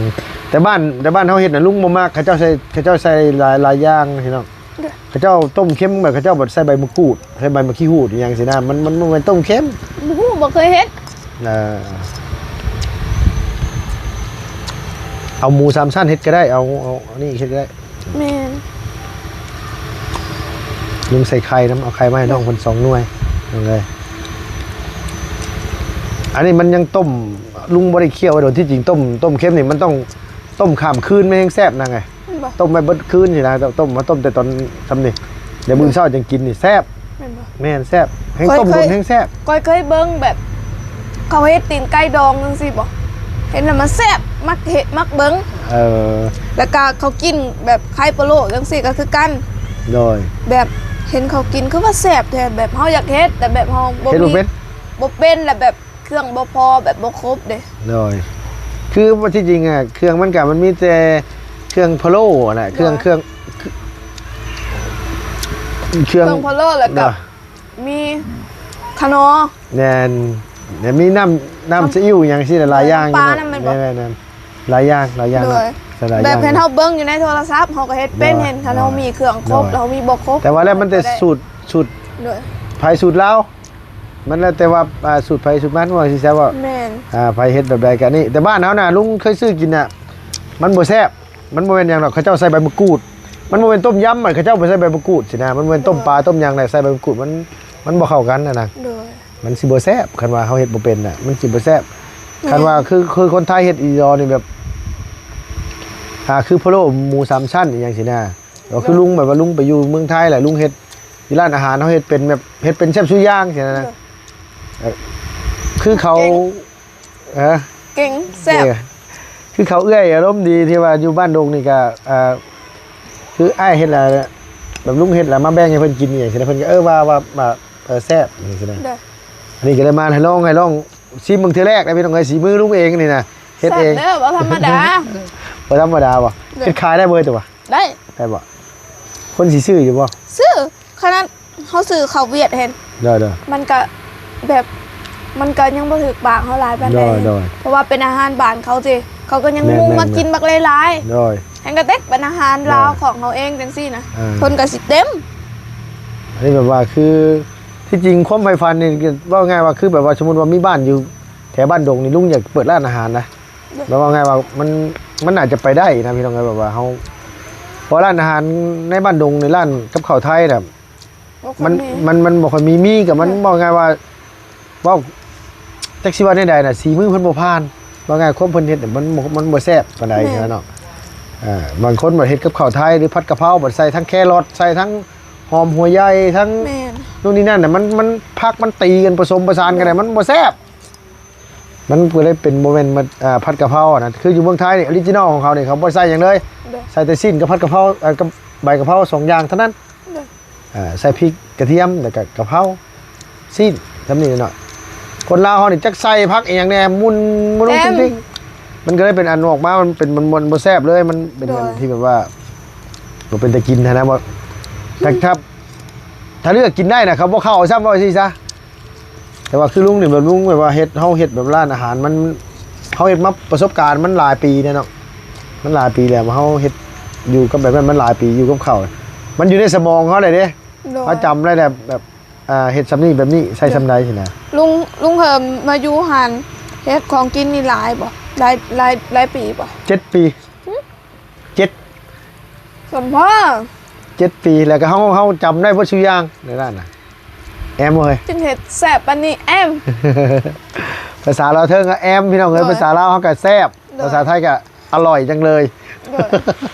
ມ ແຕ່ບ້ານ ແຕ່ບ້ານເຮົາເຮັດນະ ລຸງບໍ່ມັກ ເຂົາເຈົ້າໃສ່ ເຂົາເຈົ້າໃສ່ຫຼາຍ ຫຼາຍຢ່າງພີ່ນ້ອງ. ໂດຍ. ເຂົາເຈົ້າຕົ້ມເຄັມແບບ ເຂົາເຈົ້າບໍ່ໃສ່ໃບມະກູດ ໃສ່ໃບໝາກຂີ້ຫູດອີ່ຫຍັງຊີ້ນະ ມັນ ມັນບໍ່ແມ່ນຕົ້ມເຄັມ. ບໍ່ຮູ້ ບໍ່ເຄີຍເຮັດ. ເອີ ເອົາໝູສາມຊັ້ນເຮັດກໍໄດ້ ເອົາ ເອົາອັນນີ້ເຮັດກໍໄດ້. ແມ່ນ. ລຸງໃສ່ໄຂ່ນຳ ເອົາໄຂ່ມາໃຫ້ນ້ອງເພິ່ນສອງໜ່ວຍ ນ້ອງເອີຍ. ອັນນີ້ມັນຍັງຕົ້ມ ລຸງບໍ່ໄດ້ຄ້ຽວໄວ້ດົນ. ທີ່ຈິງຕົ້ມ ຕົ້ມເຄັມນີ້ມັນຕ້ອງຕົ້ມຂ້າມຄືນ ມັນແຮງແຊບນະໄງ. ແມ່ນບໍ່? ຕົ້ມໄວ້ເບິດຄືນນີ້ນະ ຕົ້ມ ມາຕົ້ມແຕ່ຕອນຊ່ຳນີ້ ແລ້ວມື້ເຊົ້າຈຶ່ງກິນນີ້ແຊບ. ແມ່ນບໍ່? ແມ່ນ ແຊບ. ແຮງຕົ້ມດົນແຮງແຊບ. ຂ້ອຍເຄີຍເບິ່ງແບບເຂົາເຮັດຕີນໄກ່ດອງຈັ່ງຊີ້ບໍ່? ເຫັນແລ້ວມັນແຊບ ມັກເຮັດ ມັກເບິ່ງ. ເອີ ແລ້ວກະເຂົາກິນແບບໄຂ່ພະໂລ້ຈັ່ງຊີ້ກໍຄືກັນ. ໂດຍ. ແບບເຫັນເຂົາກິນຄືວ່າແຊບແທ້ ແບບເຮົາຢາກເຮັດ ແຕ່ແບບເຮົາບໍ່ມີ ເຮັດບໍ່ເປັນ ບໍ່ເປັນ ແລ້ວແບບເຄື່ອງບໍ່ພໍ ແບບບໍ່ຄົບເດ້. ໂດຍ. ຄືວ່າທີ່ຈິງອະ ເຄື່ອງມັນກະ ມັນມີແຕ່ເຄື່ອງພະໂລ້ຫັ້ນແຫຼະ ເຄື່ອງ ໂດຍ ເຄື່ອງ ເຄື່ອງ ເຄື່ອງພະໂລ້ ແລ້ວກະ ໂດຍ ມີຂະໜໍ. ແມ່ນ. ແລ້ວມີນ້ຳ ນ້ຳ ນ້ຳຊີອິ້ວຫຍັງຊີ້ ຫຼາຍຢ່າງ. ນ້ຳປານຳແມ່ນບໍ່? ແມ່ນໆ ຫຼາຍຢ່າງ ຫຼາຍຢ່າງ. ໂດຍ. ຫຼາຍຢ່າງ. ແບບເຫັນເຮົາເບິ່ງຢູ່ໃນໂທລະສັບ ເຮົາກໍເຮັດເປັນ. ໂດຍ. ເຫັນຄັນເຮົາມີເຄື່ອງຄົບ ໂດຍ ແລ້ວເຮົາມີບໍ່ຄົບ. ແຕ່ວ່າແລ້ວມັນແຕ່ສູດ ສູດ ໂດຍ ໃຜສູດລາວ. ມັນແລ້ວແຕ່ວ່າ ອ່າ ສູດໃຜສູດມັນ ວ່າຊິແຊບບໍ່? ແມ່ນ. ອ່າ ໃຜເຮັດແບບໃດກໍນີ້ ແຕ່ບ້ານເຮົານະ ລຸງເຄີຍຊື້ກິນນະ ມັນບໍ່ແຊບ. ມັນບໍ່ແມ່ນຫຍັງດອກ ເຂົາເຈົ້າໃສ່ໃບມະກູດ. ມັນບໍ່ແມ່ນຕົ້ມຢຳ ມັນ ເຂົາເຈົ້າບໍ່ໃສ່ໃບມະກູດຊີ້ນະ. ມັນບໍ່ແມ່ນຕົ້ມປາ ໂດຍ ຕົ້ມຫຍັງແຫຼະ ໃສ່ໃບມະກູດ ມັນ ມັນບໍ່ເຂົ້າກັນຫັ້ນນະ. ໂດຍ. ມັນຊິບໍ່ແຊບ ຄັນວ່າເຮົາເຮັດບໍ່ເປັນນະ ມັນຊິບໍ່ແຊບ. ແມ່ນ. ຄັນວ່າຄື ຄືຄົນໄທເຮັດອີ່ຫຼີນີ້ແບບ ອ່າ ຄືພະໂລ້ໝູສາມຊັ້ນອີ່ຫຍັງຊີ້ນະ. ກໍຄື ໂດຍ ລຸງ ແບບວ່າລຸງໄປຢູ່ເມືອງໄທແຫຼະ ລຸງເຮັດຢູ່ຮ້ານອາຫານ ເຮົາເຮັດເປັນແບບ ເຮັດເປັນແຊບຊູຢ່າງຊີ້ນະ. ໂດຍ. ເອີ ຄືເຂົາ ເກັ່ງ ເອີ ເກັ່ງແຊບ. ເອີ ຄືເຂົາເອື້ອຍອາລົມດີ ທີ່ວ່າຢູ່ບ້ານດົງນີ້ກໍ ເອີ ຄືອ້າຍເຮັດແລ້ວ ແບບລຸງເຮັດແລ້ວມາແບ່ງໃຫ້ເພິ່ນກິນອີ່ຫຍັງຊີ້ນະ ເພິ່ນກໍ ເອີ ວ່າ ວ່າ ວ່າ ເອີ ແຊບຈັ່ງຊີ້ນະ. ໂດຍ. ອັນນີ້ກໍໄດ້ມາໃຫ້ລອງ ໃຫ້ລອງຊີມເບິ່ງເທື່ອແລກນະ ພີ່ນ້ອງເອີຍ ສີມືລຸງເອງນີ້ນະ ເຮັດເອງ. ແຊບເດີ ບໍ່ທຳມະດາ. ບໍ່ທຳມະດາບໍ່? ໂດຍ. ເຮັດຂາຍໄດ້ບໍ່ ຕົວະ? ໄດ້. ໄດ້ບໍ່? ຄົນຊິຊື້ຢູ່ບໍ່? ຊື້. ຂະໜາດເຮົາຊື້ເຂົ້າຫວຽດເຫັນ ໂດຍໆ ມັນກະແບບ ມັນກໍຍັງບໍ່ຖືກປາກເຮົາຫຼາຍປານໃດ ໂດຍ ໂດຍ ເພາະວ່າເປັນອາຫານບ້ານເຂົາຕິ ເຂົາກໍຍັງ ແມ່ນໆໆ ມຸງມາກິນບັກຫຼາຍໆ ໂດຍ ແຮ່ງກະເຕັກເປັນອາຫານລາວ ໂດຍ ຂອງເຮົາເອງຈັ່ງຊີ້ນະ ອ່າ ເພິ່ນກໍຊິເຕັມ ອັນນີ້ແບບວ່າຄື ທີ່ຈິງຄວາມໃຝ່ຝັນນີ້ ເວົ້າງ່າຍວ່າ ຄືແບບວ່າ ສົມມຸດວ່າມີບ້ານຢູ່ແຖວບ້ານດົງນີ້ ລຸງຢາກເປີດຮ້ານອາຫານນະ ໂດຍ ແບບວ່າງ່າຍວ່າ ມັນ ມັນໜ້າຈະໄປໄດ້ນະພີ່ນ້ອງເອີຍ ແບບວ່າເຮົາ ເພາະວ່າຮ້ານອາຫານໃນບ້ານດົງນີ້ ຮ້ານກັບເຂົ້າໄທນະ ບໍ່ຄ່ອຍ ມັນ ມີ ມັນ ມັນບໍ່ຄ່ອຍມີ ມີກໍມັນ ແມ່ນ ເວົ້າງ່າຍວ່າ ເວົ້າ ຈັກຊິວ່າແນວໃດນະ ສີມືເພິ່ນບໍ່ຜ່ານ ເວົ້າງ່າຍ ຄວາມເພິ່ນເຮັດນີ້ ມັນ ມັນບໍ່ແຊບປານໃດ ແມ່ນ ຫັ້ນນະເນາະ ເອີ ບາງຄົນບັດເຮັດກັບເຂົ້າໄທ ຫຼື ຜັດກະເພົາ ບັດໃສ່ທັງແຄຣອດ ໃສ່ທັງຫອມຫົວໃຫຍ່ ທັງ ແມ່ນ ໂນ່ນນີ້ນັ້ນນະ ມັນ ມັນ ຜັກມັນຕີກັນ ປະສົມປະສານກັນ ແມ່ນ ມັນບໍ່ແຊບ ມັນກໍເລີຍເປັນ ບໍ່ແມ່ນ ອ່າ ຜັດກະເພົານະ ຄືຢູ່ເມືອງໄທນີ້ ອໍຣິຈິນອລຂອງເຂົານີ້ ເຂົາບໍ່ໃສ່ຫຍັງເລີຍ ໂດຍ ໃສ່ແຕ່ຊີ້ນກັບຜັດກະເພົາ ເອີ ກັບໃບກະເພົາສອງຢ່າງເທົ່ານັ້ນ ໂດຍ ອ່າ ໃສ່ພິກກະທຽມ ແລ້ວກະກະເພົາ ຊີ້ນ ສ່ຳນີ້ເນາະ ຄົນລາວເຮົານີ້ຈັກໃສ່ຜັກອີ່ຫຍັງແດ່ ໝຸ່ນ ໝຸ່ນ ແຕ່ ຕຸກຕິກ ມັນກໍເລີຍເປັນອັນອອກມາ ມັນເປັນ ມັນ ມັນບໍ່ແຊບເລີຍ ມັນເປັນ ໂດຍ ອັນທີ່ແບບວ່າ ບໍ່ເປັນຕາກິນຫັ້ນນະ ບໍ່ ແຕ່ ອືມ ຖ້າ ຖ້າເລືອກກິນໄດ້ນະ ເຂົາບໍ່ເຂົ້າຊ້ຳ ເວົ້າຊີ້ຊະ ແຕ່ວ່າຄືລຸງນີ້ແບບ ລຸງແບບວ່າເຮັດ ເຮົາເຮັດແບບຮ້ານອາຫານ ມັນ ເຮົາເຮັດມາ ປະສົບການມັນຫຼາຍປີແລ້ວເນາະ ມັນຫຼາຍປີແລ້ວ ເຮົາເຮັດຢູ່ກັບແບບນັ້ນມັນຫຼາຍປີ ຢູ່ກັບເຂົາ ມັນຢູ່ໃນສະໝອງເຮົາແຫຼະເດ້ ໂດຍ ເຮົາຈຳໄດ້ແຫຼະ ແບບ ອ່າ ເຮັດສ່ຳນີ້ແບບນີ້ ໃສ່ ໂດຍ ສ່ຳໃດຊີ້ນະ ລຸງ ລຸງເຮີມມາຢູ່ຫັ້ນ ເຮັດຂອງກິນນີ້ຫຼາຍບໍ່? ຫຼາຍ ຫຼາຍ ຫຼາຍປີບໍ່? ເຈັດປີ ຫຶ? ເຈັດ ສົມພໍ ເຈັດປີ ແລ້ວກໍເຮົາ ເຮົາຈຳໄດ້ເບິດສູ່ຢ່າງໃນນັ້ນນະ ແອມເອີຍ ຈຶ່ງເຮັດແຊບປານນີ້ ແອມ ພາສາລາວເທິງກໍແອມ ພີ່ນ້ອງເອີຍ ໂດຍ ພາສາລາວເຮົາກໍແຊບ ໂດຍ ພາສາໄທກໍອະລ່ອຍຈັງເລີຍ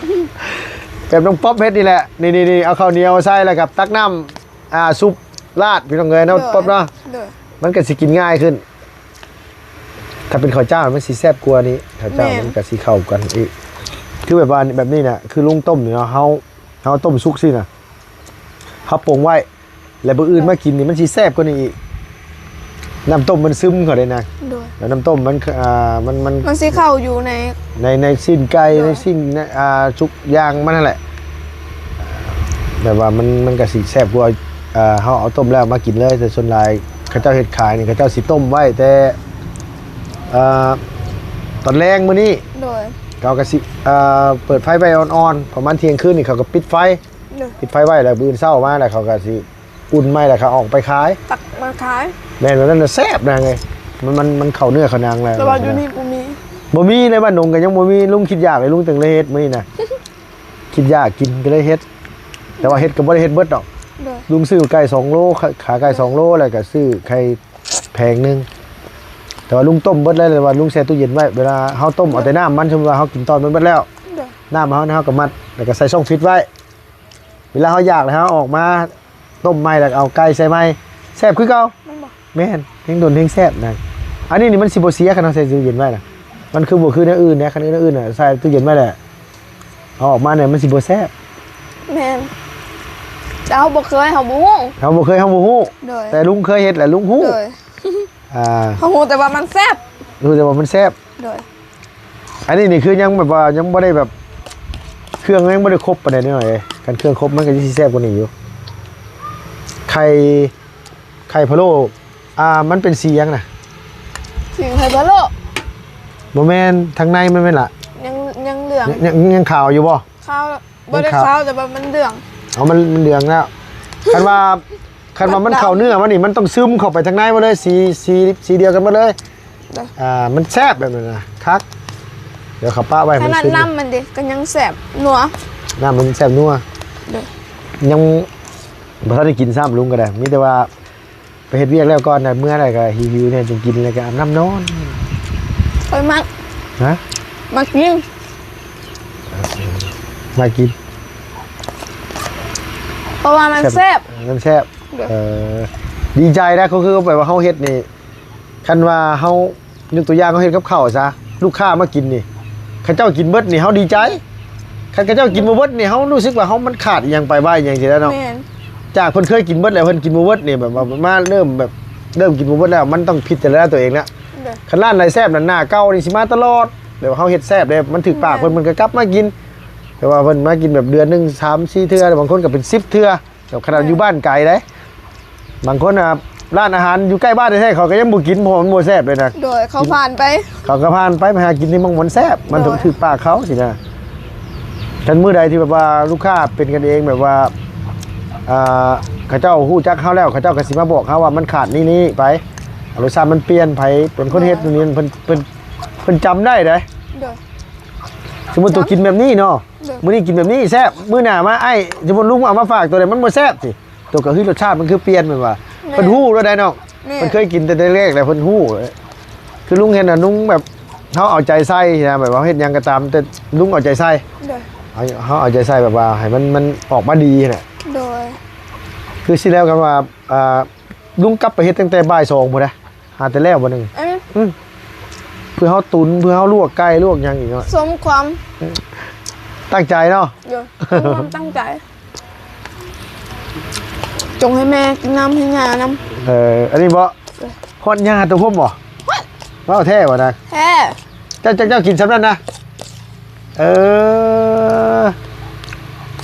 ໂດຍ ແບບນ້ອງປັອບເຮັດນີ້ແຫຼະ ນີ້ໆໆ ເອົາເຂົ້າໜຽວໃສ່ ແລ້ວກໍຕັກນ້ຳ ອ່າ ຊຸບລາດ ພີ່ນ້ອງເອີຍເນາະ ໂດຍ ປັອບເນາະ ໂດຍ ມັນກໍຊິກິນງ່າຍຂຶ້ນ ຖ້າເປັນເຂົ້າຈ້າວມັນຊິແຊບກວ່ານີ້ ເຂົ້າຈ້າວ ແມ່ນ ມັນກໍຊິເຂົ້າກັນອີກ ຄືແບບວ່າແບບນີ້ນະ ຄືລຸງຕົ້ມນີ້ເນາະ ເຮົາ ເຮົາຕົ້ມສຸກຊີ້ນະ ເຮົາປົງໄວ້ ແລ້ວມື້ອື່ນມາກິນນີ້ມັນຊິແຊບກວ່ານີ້ອີກ ນ້ຳຕົ້ມມັນຊຶມເຂົ້າໄດ້ນະ ໂດຍ ແລ້ວນ້ຳຕົ້ມມັນ ອ່າ ມັນ ມັນ ມັນຊິເຂົ້າຢູ່ໃນ ໃນ ໃນຊີ້ນໄກ່ ໂດຍ ໃນຊີ້ນ ໃນ ອ່າ ທຸກຢ່າງມັນຫັ້ນແຫຼະ ແບບວ່າມັນ ມັນກໍຊິແຊບກວ່າ ອ່າ ເຮົາເອົາຕົ້ມແລ້ວມາກິນເລີຍ ແຕ່ສ່ວນຫຼາຍເຂົາເຈົ້າເຮັດຂາຍນີ້ ເຂົາເຈົ້າຊິຕົ້ມໄວ້ແຕ່ ອ່າ ຕອນແລງມື້ນີ້ ໂດຍ ເຂົາກໍຊິ ອ່າ ເປີດໄຟໄວ້ອ່ອນໆ ປະມານທ່ຽງຄືນນີ້ເຂົາກໍປິດໄຟ ໂດຍ ປິດໄຟໄວ້ ແລ້ວມື້ອື່ນເຊົ້າມາ ແລ້ວເຂົາກໍຊິອຸ່ນໃໝ່ ແລ້ວເຂົາເອົາອອກໄປຂາຍ ຕັກມາຂາຍ ແມ່ນ ແບບນັ້ນນະແຊບນາງເອີຍ ມັນ ມັນ ມັນເຂົ້າເນື້ອເຂົ້າໜັງແລ້ວ ແຕ່ວ່າຢູ່ນີ້ບໍ່ມີ ບໍ່ມີ ໃນບ້ານດົງກໍຍັງບໍ່ມີ ລຸງຄິດຢາກເລີຍ ລຸງຈຶ່ງເລີຍເຮັດມື້ນີ້ນະ ຄິດຢາກກິນກໍເລີຍເຮັດ ແຕ່ວ່າເຮັດກໍບໍ່ໄດ້ເຮັດເບິດດອກ ໂດຍ ລຸງຊື້ໄກ່ສອງໂລ ຂາ ຂາໄກ່ສອງໂລ ແລ້ວກໍຊື້ໄຂ່ແຜງໜຶ່ງ ແຕ່ວ່າລຸງຕົ້ມເບິດແລ້ວ ແຕ່ວ່າລຸງແຊ່ຕູ້ເຢັນໄວ້ ເວລາເຮົາຕົ້ມເອົາແຕ່ນ້ຳມັນ ສົມມຸດວ່າເຮົາກິນຕອນມັນເບິດແລ້ວ ໂດຍ ນ້ຳເຮົາ ເຮົາກໍມັດ ແລ້ວກໍໃສ່ຊ່ອງຟຣິດໄວ້ ເວລາເຮົາຢາກແລ້ວເຮົາເອົາອອກມາຕົ້ມໃໝ່ ແລ້ວເອົາໄກ່ໃສ່ໃໝ່ ແຊບຄືເກົ່າ ແມ່ນບໍ່? ແມ່ນ ແຮງດົນແຮງແຊບນະ ອັນນີ້ນີ້ມັນຊິບໍ່ເສຍ ຄັນເຮົາໃສ່ຕູ້ເຢັນໄວ້ນະ ມັນຄືບໍ່ຄືແນວອື່ນເດ້ ຄັນແນວອື່ນນະ ໃສ່ຕູ້ເຢັນໄວ້ແລ້ວ ເອົາອອກມານີ້ມັນຊິບໍ່ແຊບ ແມ່ນ ແຕ່ເຮົາບໍ່ເຄີຍ ເຮົາບໍ່ຮູ້ ເຮົາບໍ່ເຄີຍ ເຮົາບໍ່ຮູ້ ໂດຍ ແຕ່ລຸງເຄີຍເຮັດແລ້ວລຸງຮູ້ ໂດຍ ອ່າ ເຮົາຮູ້ແຕ່ວ່າມັນແຊບ ຮູ້ແຕ່ວ່າມັນແຊບ ໂດຍ ອັນນີ້ນີ້ຄືຍັງແບບວ່າຍັງບໍ່ໄດ້ແບບ ເຄື່ອງຍັງບໍ່ໄດ້ຄົບປານໃດເນາະ ເອີ ຄັນເຄື່ອງຄົບມັນກໍຊິແຊບກວ່ານີ້ຢູ່ ໄຂ່ ໄຂ່ພະໂລ້ ອ່າ ມັນເປັນສີຫຍັງນະ? ສີໄຂ່ພະໂລ້ ບໍ່ແມ່ນ ທາງໃນມັນແມ່ນລະ ຍັງ ຍັງເຫຼືອງ ຍັງ ຍັງຂາວຢູ່ບໍ່? ຂາວ ບໍ່ໄດ້ຂາວ ແຕ່ວ່າມັນເຫຼືອງ ເອົາ ມັນ ມັນເຫຼືອງແລ້ວ ຄັນວ່າ ຄັນວ່າມັນເຂົ້າເນື້ອມັນນີ້ ມັນຕ້ອງຊຶມເຂົ້າໄປທາງໃນໝົດເລີຍ ສີ ສີ ສີດຽວກັນໝົດເລີຍ ໂດຍ ອ່າ ມັນແຊບແບບນັ້ນນະ ຄັກ ດຽວເຂົາປະໄວ້ໃຫ້ມັນຊຶມ ນ້ຳມັນເດ ກໍຍັງແຊບນົວ ນ້ຳມັນແຊບນົວ ໂດຍ ຍັງບໍ່ທັນໄດ້ກິນຊ້ຳ ລຸງກໍໄດ້ ມີແຕ່ວ່າ ໄປເຮັດວຽກແລ້ວກ່ອນນະ ເມື່ອໃດກໍຫິວໆແດ່ ຈຶ່ງກິນ ແລ້ວກໍອາບນ້ຳນອນ ຂ້ອຍມັກ ຮະ? ມັກກິນ ມັກກິນ ເພາະວ່າມັນແຊບ ແຊບ ມັນແຊບ ໂດຍ ເອີ ດີໃຈນະ ກໍຄືແບບວ່າເຮົາເຮັດນີ້ ຄັນວ່າເຮົາ ຍົກຕົວຢ່າງເຮົາເຮັດກັບເຂົ້າຊະ ລູກຄ້າມາກິນນີ້ ເຂົາເຈົ້າກິນເບິດນີ້ເຮົາດີໃຈ ຄັນເຂົາເຈົ້າກິນບໍ່ເບິດນີ້ ເຮົາຮູ້ສຶກວ່າເຮົາ ມັນຂາດອີ່ຫຍັງໄປ ວ່າອີ່ຫຍັງຊີ້ແຫຼະເນາະ ແມ່ນ ຈາກເພິ່ນເຄີຍກິນເບິດແລ້ວ ເພິ່ນກິນບໍ່ເບິດນີ້ ແບບວ່າມາເລີ່ມແບບ ເລີ່ມກິນບໍ່ເບິດແລ້ວ ມັນຕ້ອງພິຈາລະນາຕົວເອງແລ້ວ ໂດຍ ຄັນຮ້ານໃດແຊບນັ້ນ ໜ້າເກົ່ານີ້ຊິມາຕະຫຼອດ ແບບເຮົາເຮັດແຊບເດ້ ມັນຖືກປາກເພິ່ນ ໂດຍ ເພິ່ນກໍກັບມາກິນ ແຕ່ວ່າເພິ່ນມາກິນແບບເດືອນໜຶ່ງສາມສີ່ເທື່ອ ບາງຄົນກໍເປັນສິບເທື່ອ ແບບຂະໜາດ ໂດຍ ຢູ່ບ້ານໄກເດ້ ບາງຄົນນະ ຮ້ານອາຫານຢູ່ໃກ້ບ້ານແທ້ໆ ເຂົາກໍຍັງບໍ່ກິນ ເພາະວ່າມັນບໍ່ແຊບເລີຍນະ. ໂດຍ ເຂົາຜ່ານໄປ ເຂົາກໍຜ່ານໄປ ໄປຫາກິນທີ່ມັນບໍ່ແຊບ ມັນ ໂດຍ ຖືກປາກເຂົາຊີ້ນະ. ຄັນມື້ໃດທີ່ແບບວ່າລູກຄ້າເປັນກັນເອງ ແບບວ່າ ອ່າ ເຂົາເຈົ້າຮູ້ຈັກເຮົາແລ້ວ ເຂົາເຈົ້າກໍຊິມາບອກເຮົາວ່າມັນຂາດນີ້ໆໄປ ລົດຊາດມັນປ່ຽນ ໃຜເປັນຄົນເຮັດ ໂດຍ ນີ້ ເພິ່ນ ເພິ່ນ ເພິ່ນຈຳໄດ້ເດ້. ໂດຍ ສົມມຸດຕົວກິນແບບນີ້ເນາະ ໂດຍ ມື້ນີ້ກິນແບບນີ້ແຊບ ມື້ໜ້າມາ ອ້າຍ ສົມມຸດລຸງເອົາມາຝາກຕົວໃດມັນບໍ່ແຊບຕິ ຕົວກໍ ເຮີ້ຍ ລົດຊາດມັນຄືປ່ຽນ ແມ່ນວ່າ ແມ່ນ ເພິ່ນຮູ້ໂລດໄດ໋ນ້ອງ ແມ່ນ ເພິ່ນເຄີຍກິນແຕ່ແລກໆແລ້ວ ເພິ່ນຮູ້. ຄືລຸງເຫັນນະ ລຸງແບບ ເຮົາເອົາໃຈໃສ່ນະ ແບບວ່າເຮົາເຮັດຫຍັງກໍຕາມ ແຕ່ລຸງເອົາໃຈໃສ່ ໂດຍ ເຮົາ ເຮົາເອົາໃຈໃສ່ ແບບວ່າໃຫ້ມັນ ມັນອອກມາດີຫັ້ນແຫຼະ. ໂດຍ ຄືຊິແລ້ວກັນວ່າ ອ່າ ລຸງກັບໄປເຮັດຕັ້ງແຕ່ບ່າຍສອງພຸ້ນນະ ຫາແຕ່ແລ້ວບໍ່ໜຶ່ງ ອືມ ອືມ ເພື່ອເຮົາຕຸນ ເພື່ອເຮົາລວກໄກ່ລວກຫຍັງອີກເນາະ ສົມຄວາມ ເອີ ຕັ້ງໃຈເນາະ ໂດຍ ສົມຄວາມຕັ້ງໃຈ ຈົ່ງໃຫ້ແມ່ກິນນຳ ໃຫ້ຍ່ານຳ. ເອີ ອັນນີ້ບໍ່ ເອີ ຮອດຍ່າຕົວຜົມບໍ່? ຮອດ ເວົ້າແທ້ບໍ່ນະ? ແທ້ ເຈົ້າ ເຈົ້າ ເຈົ້າກິນຊ່ຳນັ້ນນະ. ເອີ